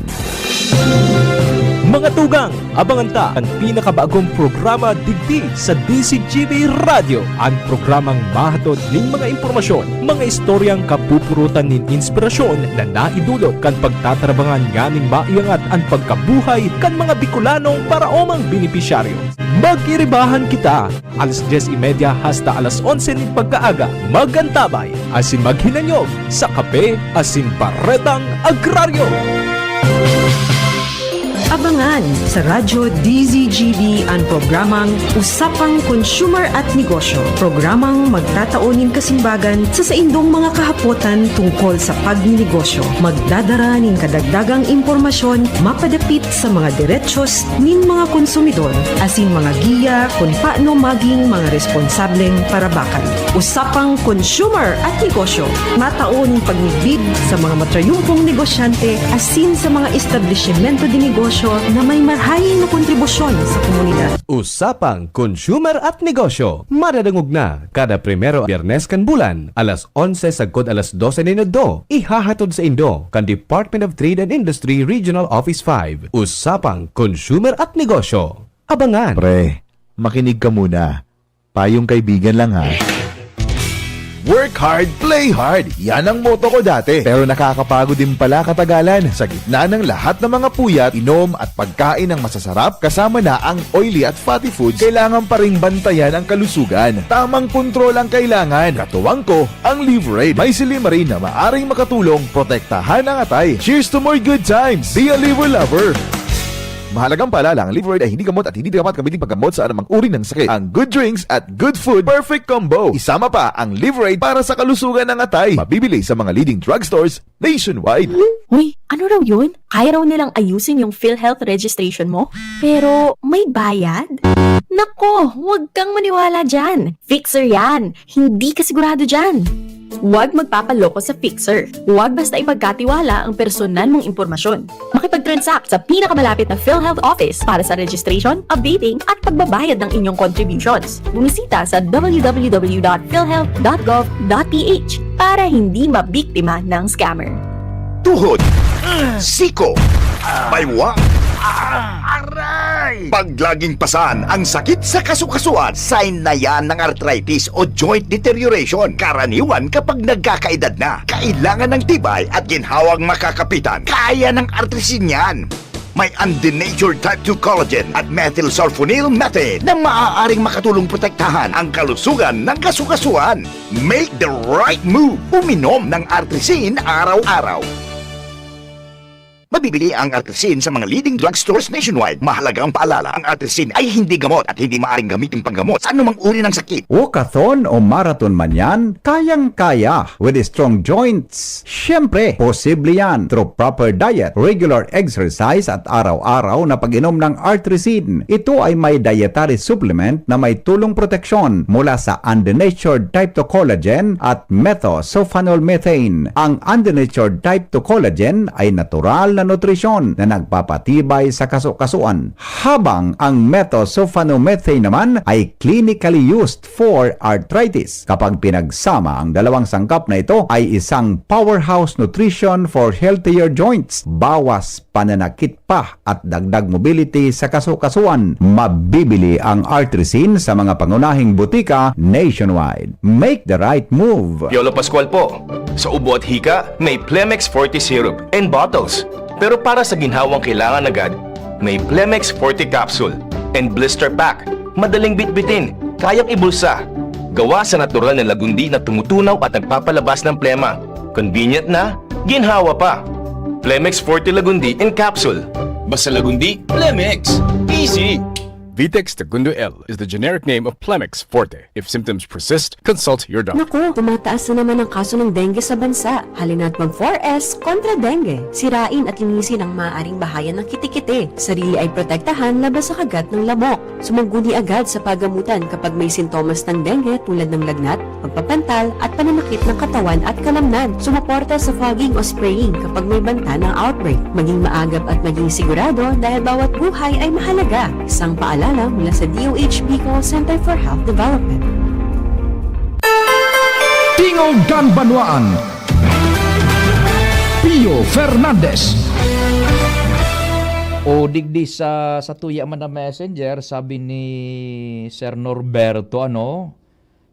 Mga tugang, abangan ta an pinakabagong programa digdi sa D Z G B Radyo, an programang mahatod nin mga impormasyon, mga istoryang kapupurutan nin inspirasyon na naidulot kan pagtatarabangan nganing maiangat an pagkabuhay kan mga Bicolanong paraomang benepisyaryo. Mag-iribahan kita, alas dyes y media hasta alas onse nin pagkaaga. Mag-antabay asin maghinanyog sa Kape asin Baretang Agraryo. Abangan sa Radyo D Z G B an programang Usapang Consumer at Negosyo, programang magtatao nin kasimbagan sa saindong mga kahapotan tungkol sa pagninegosyo. Magdadara nin kadagdagang impormasyon mapadapit sa mga derechos nin mga konsumidor asin mga giya kun paano maging mga responsableng parabakan. Usapang Consumer at Negosyo, matao nin pagmidbid sa mga matrayumpong negosyante asin sa mga establisimento de negosyo na may marhay na kontribusyon sa komunidad. Usapang Consumer at Negosyo, madadangog na kada primero Biyernes kan bulan, alas onse sagkod alas dose nin udto, ihahatod saindo kan Department of Trade and Industry Regional Office five. Usapang Consumer at Negosyo. Abangan! Pre, makinig ka muna. Payong kaibigan lang, ha. Work hard, play hard. Yan ang motto ko dati. Pero nakakapagod din pala katagalan. Sa gitna ng lahat ng mga puyat, inom at pagkain ng masasarap, kasama na ang oily at fatty foods, kailangan pa ring bantayan ang kalusugan. Tamang kontrol ang kailangan. Katuwang ko, ang Liverade. May silymarin na maaring makatulong protektahan ang atay. Cheers to more good times! Be a Liver Lover! Mahalagang paalala, ang Liverade ay hindi gamot at hindi dapat gamitin paggamot sa anumang uri ng sakit. Ang good drinks at good food, perfect combo. Isama pa ang Liverade para sa kalusugan ng atay. Mabibili sa mga leading drugstores nationwide. Uy, ano raw yun? Kaya raw nilang ayusin yung PhilHealth registration mo? Pero may bayad? Nako, huwag kang maniwala dyan. Fixer yan. Hindi ka sigurado dyan. Huwag magpapaloko sa Fixer. Huwag basta ipagkatiwala ang personal mong impormasyon. Makipag-transact sa pinakamalapit na PhilHealth office para sa registration, updating, at pagbabayad ng inyong contributions. Bumisita sa w w w dot philhealth dot gov dot p h para hindi mabiktima ng scammer. Tuhod, siko, baywa, aray! Pag laging pasan ang sakit sa kasukasuan, sign na yan ng arthritis o joint deterioration, karaniwan kapag nagkakaedad na. Kailangan ng tibay at ginhawang makakapitan. Kaya ng Artrisin yan. May undenatured type two collagen at methylsulfonyl methane na maaaring makatulong protektahan ang kalusugan ng kasukasuan. Make the right move. Uminom ng Artrisin araw-araw. Mabibili ang Artrisin sa mga leading drugstores nationwide. Mahalagang paalala, ang Artrisin ay hindi gamot at hindi maaaring gamitin panggamot sa anumang uri ng sakit. Walkathon o marathon man yan, kayang-kaya with strong joints. Siyempre, posible yan through proper diet, regular exercise at araw-araw na pag-inom ng Artrisin. Ito ay may dietary supplement na may tulong proteksyon mula sa undenatured type two collagen at methosulfonol methane. Ang undenatured type two collagen ay natural nutrisyon na nagpapatibay sa kaso-kasuan, habang ang methoxyphenomethaine naman ay clinically used for arthritis. Kapag pinagsama ang dalawang sangkap na ito, ay isang powerhouse nutrition for healthier joints, bawas pananakit pa at dagdag mobility sa kaso-kasuan. Mabibili ang Artrisin sa mga pangunahing butika nationwide. Make the right move! Piolo Pascual po. Sa ubo at hika, may Plemex Forte Syrup in bottles. Pero para sa ginhawang kailangan agad, may Plemex Forte Capsule and Blister Pack. Madaling bitbitin, kayang ibulsa. Gawa sa natural na lagundi na tumutunaw at nagpapalabas ng plema. Convenient na, ginhawa pa. Plemex Forte Lagundi in Capsule. Basta Lagundi, Plemex! Easy! Vitex Segundo L is the generic name of Plemex Forte. If symptoms persist, consult your doctor. Naku, tumataas na naman ang kaso ng dengue sa bansa. Halina't mag four S kontra dengue. Sirain at linisin ang maaaring bahayan ng kitikiti. Sarili ay protektahan laban sa kagat ng lamok. Sumangguni agad sa pagamutan kapag may sintomas ng dengue tulad ng lagnat, pagpapantal at pananakit ng katawan at kalamnan. Sumuporta sa fogging o spraying kapag may banta ng outbreak. Maging maagap at maging sigurado dahil bawat buhay ay mahalaga. Isang paalala mula sa D O H Bicol Center for Health Development. Tingog kan Banwaan, Pio Fernandez. O digdi sa, sa tuya man na messenger, sabi ni Sir Norberto, ano,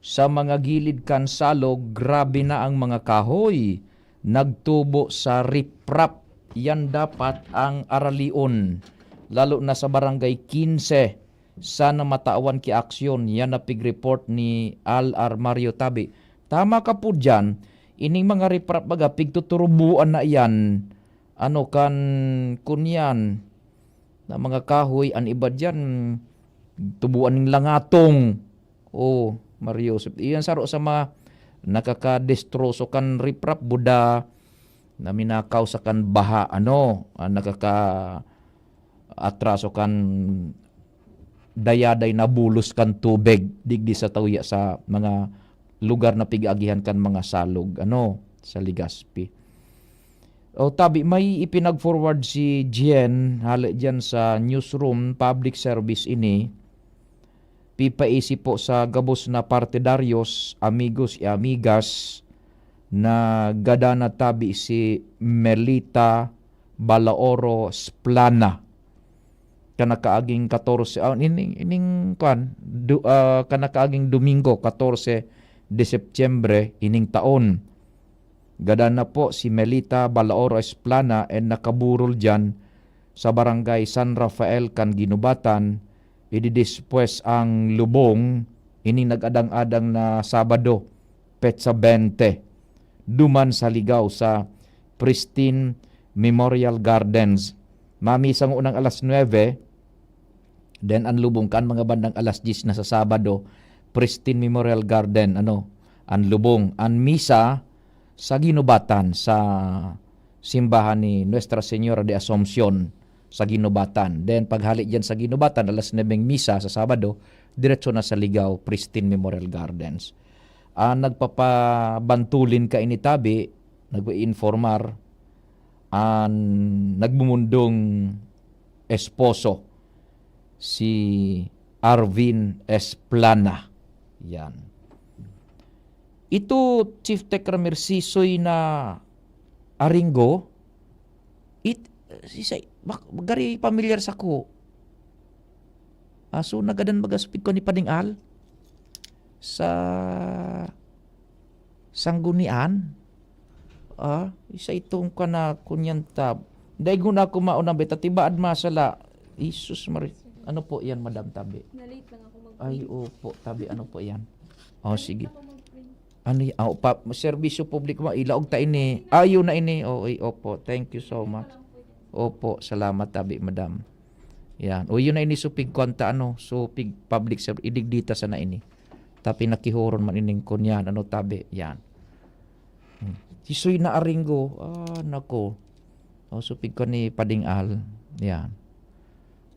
sa mga gilid kan salog, grabe na ang mga kahoy. Nagtubo sa riprap. Yan dapat ang aralion, lalo na sa Barangay quince. Sana matawan ki aksyon. Yan na pig-report ni Al Armario Tabi. Tama ka po dyan. Ining mga riprap baga, pigtuturubuan na yan. Ano kan, kunyan, na mga kahoy, an iba dyan, tubuan ning langatong. Oh, Mario Joseph. Iyan saro sa mga nakakadestroso kan riprap, buda, na minakaw sa kan baha, ano, ah, nakaka-atraso kan dayaday na bulos kan tubig, digdi sa tawya sa mga lugar na pig-agihan kan mga salog, ano, sa Legazpi. O tabi, may ipinag-forward si Jen, hale dyan sa newsroom, public service ini. Pipaisi po sa gabos na partidaryos, amigos y amigas, na gadan na tabi si Melita Balaoro Splana. Kan nakaaging katorse, ah, ining, ining, kwan, du-, ah, kan nakaaging Domingo, katorse de Setyembre, ining taon. Gadan na po si Melita Balaoro Esplana and nakaburol diyan sa Barangay San Rafael kan Guinobatan, ididispuwes ang lubong ining nag-adang-adang na Sabado, petsa bente, duman sa Ligao sa Pristine Memorial Gardens. Mamisa ngunang alas nuebe, then an lubong kan mga bandang alas dyes na sa Sabado, Pristine Memorial Garden, ano, an lubong. An misa sa Guinobatan, sa simbahan ni Nuestra Señora de Assumpcion sa Guinobatan. Then paghali diyan sa Guinobatan, alas nuebe ang misa sa Sabado, diretso na sa Ligao, Pristine Memorial Gardens. An nagpapabantulin kaini tabi, nag-iinformar, an nagmumundong esposo, si Arvin Esplana. Yan. Ito, Chief Tech Ramir, sisoy na aringgo, it, sisay, bak-, gari pamilyar sako. Ah, so, nagadan baga supid ko ni Pading Al sa Sanggunian. Ah, isa itong kana kunyan tab. Daigo na ako maunang beta, tibaad masala. Jesus Maria. Ano po yan, Madam Tabi? Na-late lang ako mag-print. Ay, opo, Tabi. Ano po yan? Oh, Na-late sige. ako mag-print. Ano y-, oh, pa, serbisyo publiko mo, ilaog ta ini. Ayo na ini. Oh, ay, opo. Thank you so much. Opo, salamat, Tabi, Madam. Yan. O, yun na ini, supig kwanta, ano, supig public serv-, idigdita sana ini. Tapi nakihoron man ining kunyan, ano, Tabi. Yan. Hmm. Sisoy na aringgo. Ah, nako. O, supig ko ni Pading Al. Yan.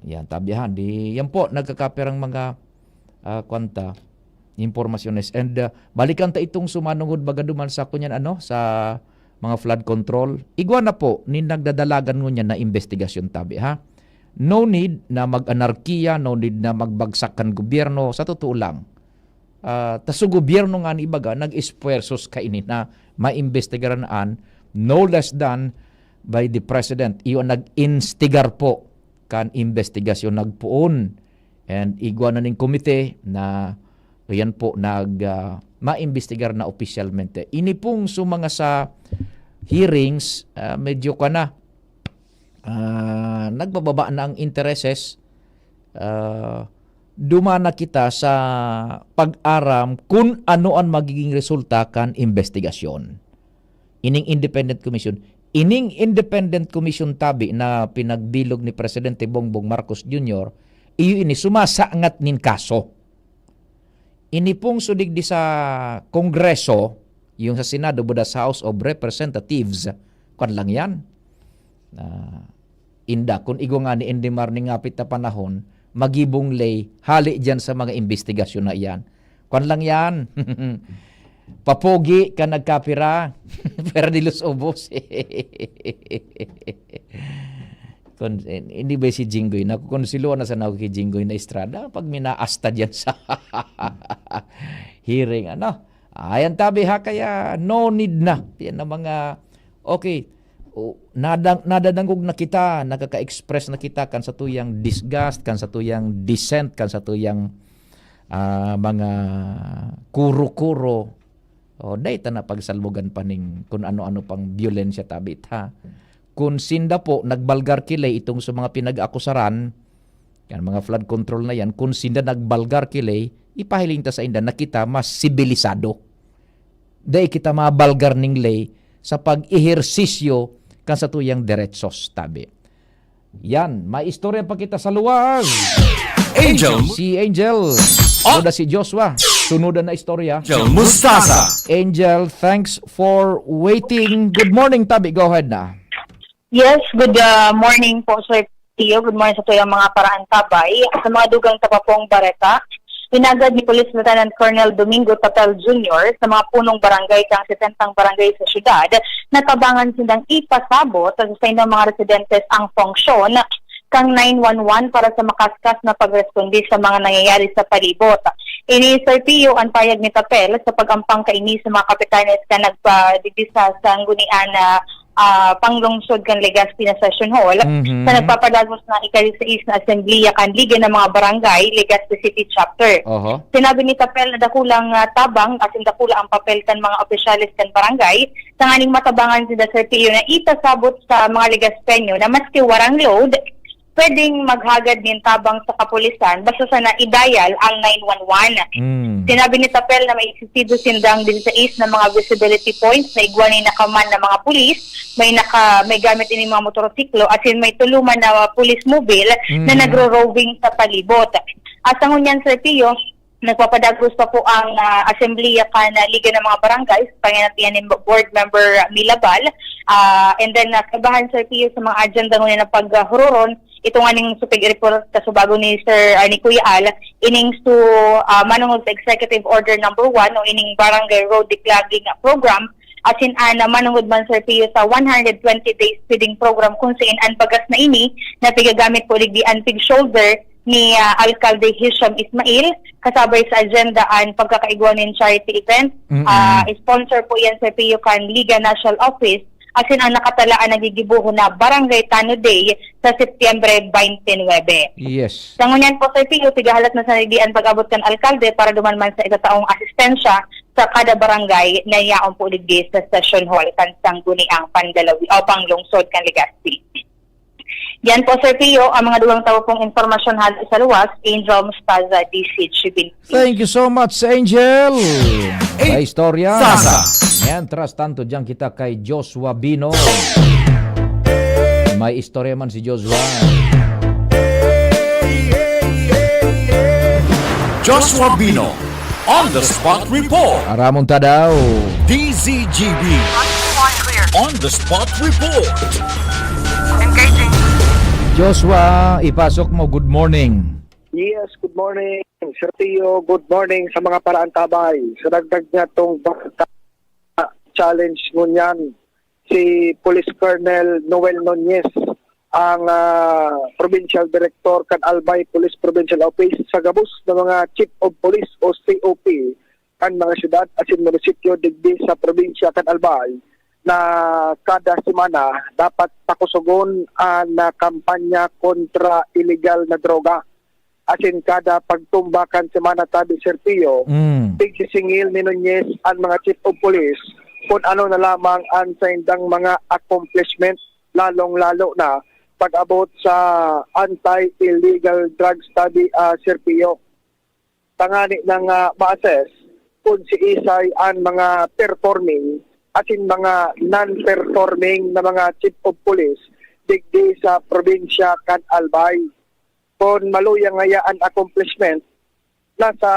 Yan, tabi ha. Di, yan po, nagkakapirang mga, ah, kwanta, impormasyones. And, ah, balikan ta itong sumanungod baga duman sa kunyan, ano, sa mga flood control. Igwa na po nin nagdadalagan ngunyan na imbestigasyon tabi, ha? No need na mag-anarkiya, no need na magbagsak kan gobyerno. Sa totoo lang, ah, ta su gobyerno nga ni ibaga, nag-espuwersos kaini na maimbestigaran an no less than by the president. Iyo ang nag-instigar po kan imbestigasyon nagpoon. And igwa na ning komite na, ayan po, nag, ah, maimbestigar na opisyalmente. Ini pong su mga sa hearings, ah, medyo ka na, ah, nagbababa na ang intereses. Ah, duman na kita sa pag-aram kun ano ang magiging resulta kan imbestigasyon. Ining independent commission. Ining independent commission tabi na pinagbilog ni Presidente Bongbong Marcos Junior, iyo ini sumasangat nin kaso. Ini pong su digdi sa Kongreso, yung sa Senado, buda sa House of Representatives, kwan lang yan. Ah, inda, kung igwa nga ni Indimar ning ngapit na panahon, magibong lay, hali dyan sa mga imbestigasyon na iyan. Kwan lang yan. Papogi ka nagkapira, pero di los ubos. Kon, hindi ba si Jinggoy? Nakukonsiluan na sana ako kay Jinggoy na Estrada pag minaasta dyan sa hearing, ano? Ayan tabi ha, kaya no need na. Yan ang mga, okay, o, nadang, nadadangog na kita, nakaka-express na kita kan sa tuyang disgust, kan sa tuyang dissent, kan sa tuyang, ah, mga kuro-kuro. O, dai ta na pagsalbogan pa ning kun ano-ano pang biyolensya tabi ta. Kun sinda po nagbalgar ki lay itong sa mga pinag-akusaran, yan mga flood control na yan, kun sinda nagbalgar ki lay, ipahiling ta sa inda na kita mas sibilisado. Dai kita mabalgar ning lay sa pag-ehersisyo kan sa tuyang deretsos tabi. Yan, may istorya pa kita sa luwas. Angel. Si Angel. Oh. Sunuda si Joshua. Sunudan na istorya. Angel Mustasa. Angel, thanks for waiting. Good morning, tabi. Go ahead na. Yes, good, ah, morning po, Sir Tio. Good morning sa tuyang mga paraantabay. Sa mga dugang ta pa pong bareta, inagad ni Police Lieutenant Colonel Domingo Tapel Junior sa mga punong barangay kang setentang barangay sa syudad na tabangan sindang ipasabot sa saindang mga residentes ang funksyon kang nine one one para sa makaskas na pagresponde sa mga nangyayari sa palibot. Ini, Sir Tio, ang payag ni Tapel sa pag-ampang kaini sa mga kapitanes na nagpadigdi sa Sanggunian na, ah, panglungsod kan Legazpi na Session Hall, Mhm. sa nagpapadagos na ika-disais na Asembleya kan Liga ng mga Barangay, Legazpi City Chapter. Oho. Sinabi ni Tapel na dakulang, ah, tabang asin dakula ang papel kan mga opisyales kan barangay, tanganing matabangan sinda, Sir Tio, na ipasabot sa mga Legazpeño na maski warang load, pwedeng maghagad nin tabang sa kapulisan basta sana i-dial ang nine one one. Mm. Sinabi ni Tapel na may existido sindang disisais na mga visibility points na igwa nin nakaman na mga pulis, may naka-, may gamit ini mga motorsiklo, asin may tulo man na police mobile na Mm. nagro-roving sa palibot. Asa ngunyan, Sir Tio, nagpapadagos pa po ang, ah, Asembleya kan, ah, Liga ng mga Barangay sa panginatian ni Board Member Milabal. Ah, and then, ah, kaibahan, Sir Pio, sa mga agenda ngunyan na paghuroron, ito nga ning supig report kasubago ni Sir, ah, ni Kuya Al, ining su, ah, manungod sa Executive Order number one o ining Barangay Road Declogging Program, asin an, ah, manungod man, Sir Pio, sa one hundred twenty days feeding program, kung saan an bagas na ini na pigagamit po digdi an pig shoulder ni, ah, Alkalde Hisham Ismail, kasabay sa agenda an pagkakaigwa nin charity event. Mm-mm. Ah, sponsor po yan, Sir Pio, kan Liga National Office, asin ang nakatala an nagigibohon na Barangay Tano Day sa Setyembre twenty-nine. Yes. Sa ngunyan po, Sir Pio, pigahalat na sa digdi an pag-abot kan alkalde para duman man sa itataong asistensya sa kada barangay na yaon po digdi sa Session Hall kan Sangguniang Pandalawi o Panglungsod kan Legazpi. Yan po, Sir Pio, ang mga dugang tawo pong impormasyon hali sa luwas, Angel Mustaza, D C H B. Thank you so much, Angel. Sa istorya. Sasa. Mientras tanto, diyan kita kay Joshua Bino. May istorya man si Joshua. Joshua Bino. On the Spot Report. Aramon ta daw. D Z G B. On the Spot Report. Engaging. Joshua, ipasok mo. Good morning. Yes, good morning, Sir Tio. Good morning sa mga paraantabay. Sa dagdag niya tong bata challenge ngunyan, si Police Colonel Noel Nunez, ang, ah, Provincial Director kan Albay Police Provincial Office, sa gabos na mga Chief of Police o C O P kan mga syudad asin munisipyo digdi sa probinsya kan Albay, na kada semana dapat pakusogon an, ah, kampanya kontra iligal na droga. Asin kada pagtumba kan semana tabi, Sir Pio, Mm. tigsisingil ni Nunez an mga chief of police kun ano na lamang an saindang mga accomplishment, lalong-lalo na pag-abot sa anti-illegal drugs tabi, ah, Sir Pio. Tangani nang, ah, ma-assess kun siisay an mga performing asin mga non-performing na mga chief of police digdi sa probinsya kan Albay. Kun maluya ngaya an accomplishment, nasa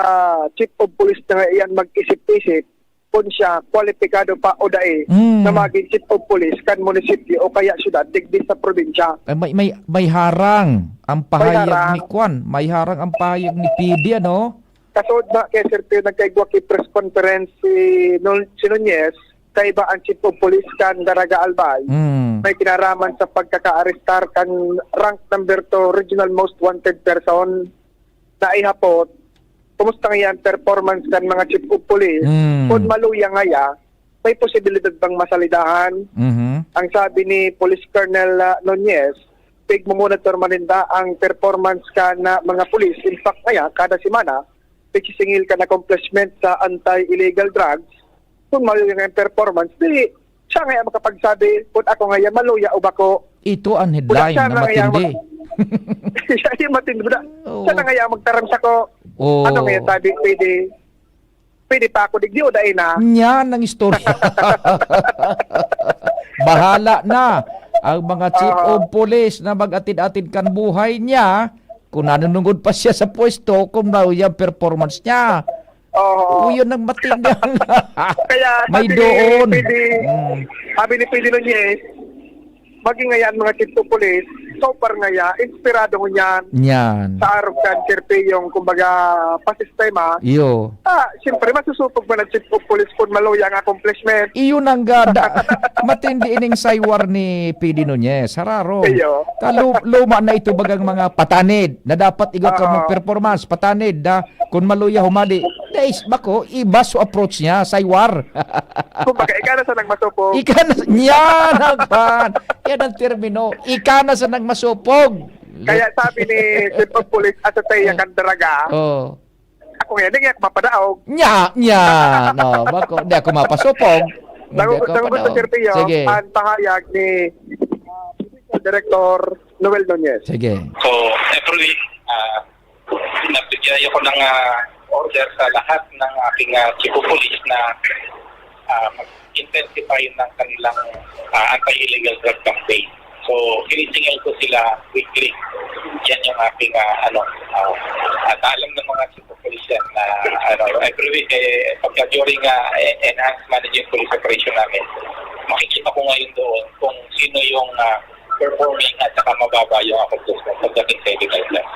chief of police na nga iyan mag-isip-isip kun siya kwalipikado pa o dai Mm. na magin chief of police kan munisipyo o kaya syudad digdi sa probinsya. Eh, may, may, may harang ang May pahayag harang. ni Kwan. May harang ang pahayag ni P D, ano? Kasunod na kay Sir Pio, nagkaigwa ki press conference si Nun-, si Nunez, kaiba ang chief of police kan Daraga Albay. Mm. May kinaraman sa pagkakaarestar kan rank number two regional most wanted person na ihapot, kumusta ngayan performance kan mga chief of police? Mm. Kung maluya ngaya, may posibilidad bang masalidahan? Mhm. Ang sabi ni Police Colonel, ah, Nunez, pigmomonitor man ninda ang performance kan, ah, mga pulis. In fact, ngaya, kada semana, pigsisingil kan accomplishment sa anti-illegal drugs. Kung maluya nga yung performance, di siya ngaya makapagsabi kung ako ngaya maluya o bako. Ito ang Wala headline siya na na ngaya matindi. mag-, siya yung matindi. Wala. Oo. Siya na ngaya magtaram sa ko. Oo. Ano ngaya sabi, pwede, pwede pa ako digdi o dai na? Yan ang istorya. Bahala na ang mga chief Oo. of police na mag-atid-atid kan buhay niya kung nanunungod pa siya sa pwesto, kung ano yung performance niya. Oo. O, yun ang matindi ang Kaya may sabi ni doon. P D, Mm. sabi ni P D Nunez, maging ngaya ang mga chief of police, so far ngaya, inspirado ngunyan Yan. sa arog kan Sir Pio, kumbaga, pasistema. Iyo. Ah, siyempre, masusupog man ang chief of police kung maluya ang accomplishment. Iyon ang gada. Matindi ining saywar ni P D Nunez. Hararo. Iyo. Kalu-, luma na ito bagang mga patanid na dapat igwa ka Oo. mag-performance. Patanid, da, kung maluya humali. Guys, bako, iba so approach niya, saywar. Kumbaga, ika na sanang masupog. Ika na, yan ang pan. Yan ang termino. Ika na sanang masupog. Kaya sabi ni Chief of Police, Azotea Oh. Candaraga, Oh. ako ngayon, hindi ako mapadaog. Nya, nya. No, bako, di ako mapasupog. Hindi Dangu-, ako dangugon ko, padaog. Sir Pio, Sige. ang pahayag ni, ah, Provincial Director Noel Nunez. Sige. So, every week, ah, nagbigay ako ng, ah, order sa lahat ng aking, ah, chief of police na, ah, mag-intensify ng kanilang, ah, anti-illegal drug campaign. So, sinisingil ko sila weekly. Yan yung aking, ah, ano, ah, at alam ng mga chief of police yan na, ano, every week, eh, pagka during, ah, eh, enhanced managing police operation namin, makikita ko ngayon doon kung sino yung, ah, performing at saka mababa yung accomplishment pagdating sa illegal drugs.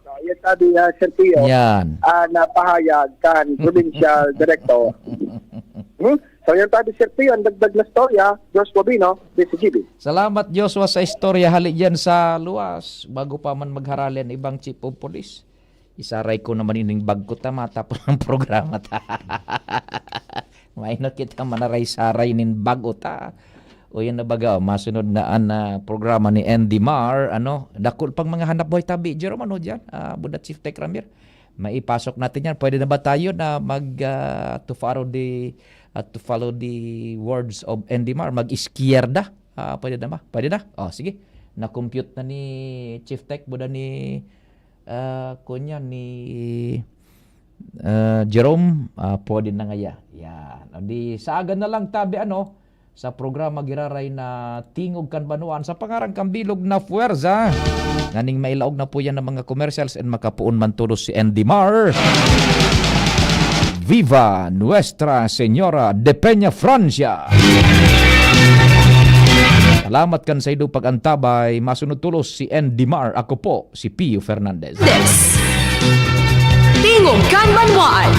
So, yan sabi, ah, Sir Pio, Yan. ah, na pahayag kan Provincial Director. Hmm? So, yan sabi, Sir Pio, ang dagdag na storya, Joshua Bino, D C G B. Salamat, Joshua, sa istorya. Hali dyan sa luwas, bago pa man magharali ang ibang chief of police. Isaray ko naman ining bag ko ta, matapos ang programa ta. May nakita manaray-saray nin bag o ta. O yan na baga, oh, masunod na an, ah, programa ni Andy Mar, ano, dakul pang mga hanap buhay tabi, Jerome, ano dyan? Ah, Buda Chief Tech Ramir, maipasok natin yan. Pwede na ba tayo na mag, ah, to follow the, ah, to follow the words of Andy Mar, mag-izquierda? Ah, pwede na ba? Pwede na? Oh, sige. Na-compute na ni Chief Tech, Buda ni, ah, kunya ni, ah, Jerome, ah, pwede na ngaya. Yan. O di, saagan na lang tabi, ano, sa programa giraray na Tingog kan Banwaan sa pangaran kan bilog na puwersa. Nganing mailaog na po yan ng mga commercials and makapuon man todos si Andy Mar. Viva Nuestra Señora de Peña Francia! Salamat kan saindo pag-antabay. Masunod tolos si Andy Mar. Ako po si Pio Fernandez. This. Tingog kan Banwaan.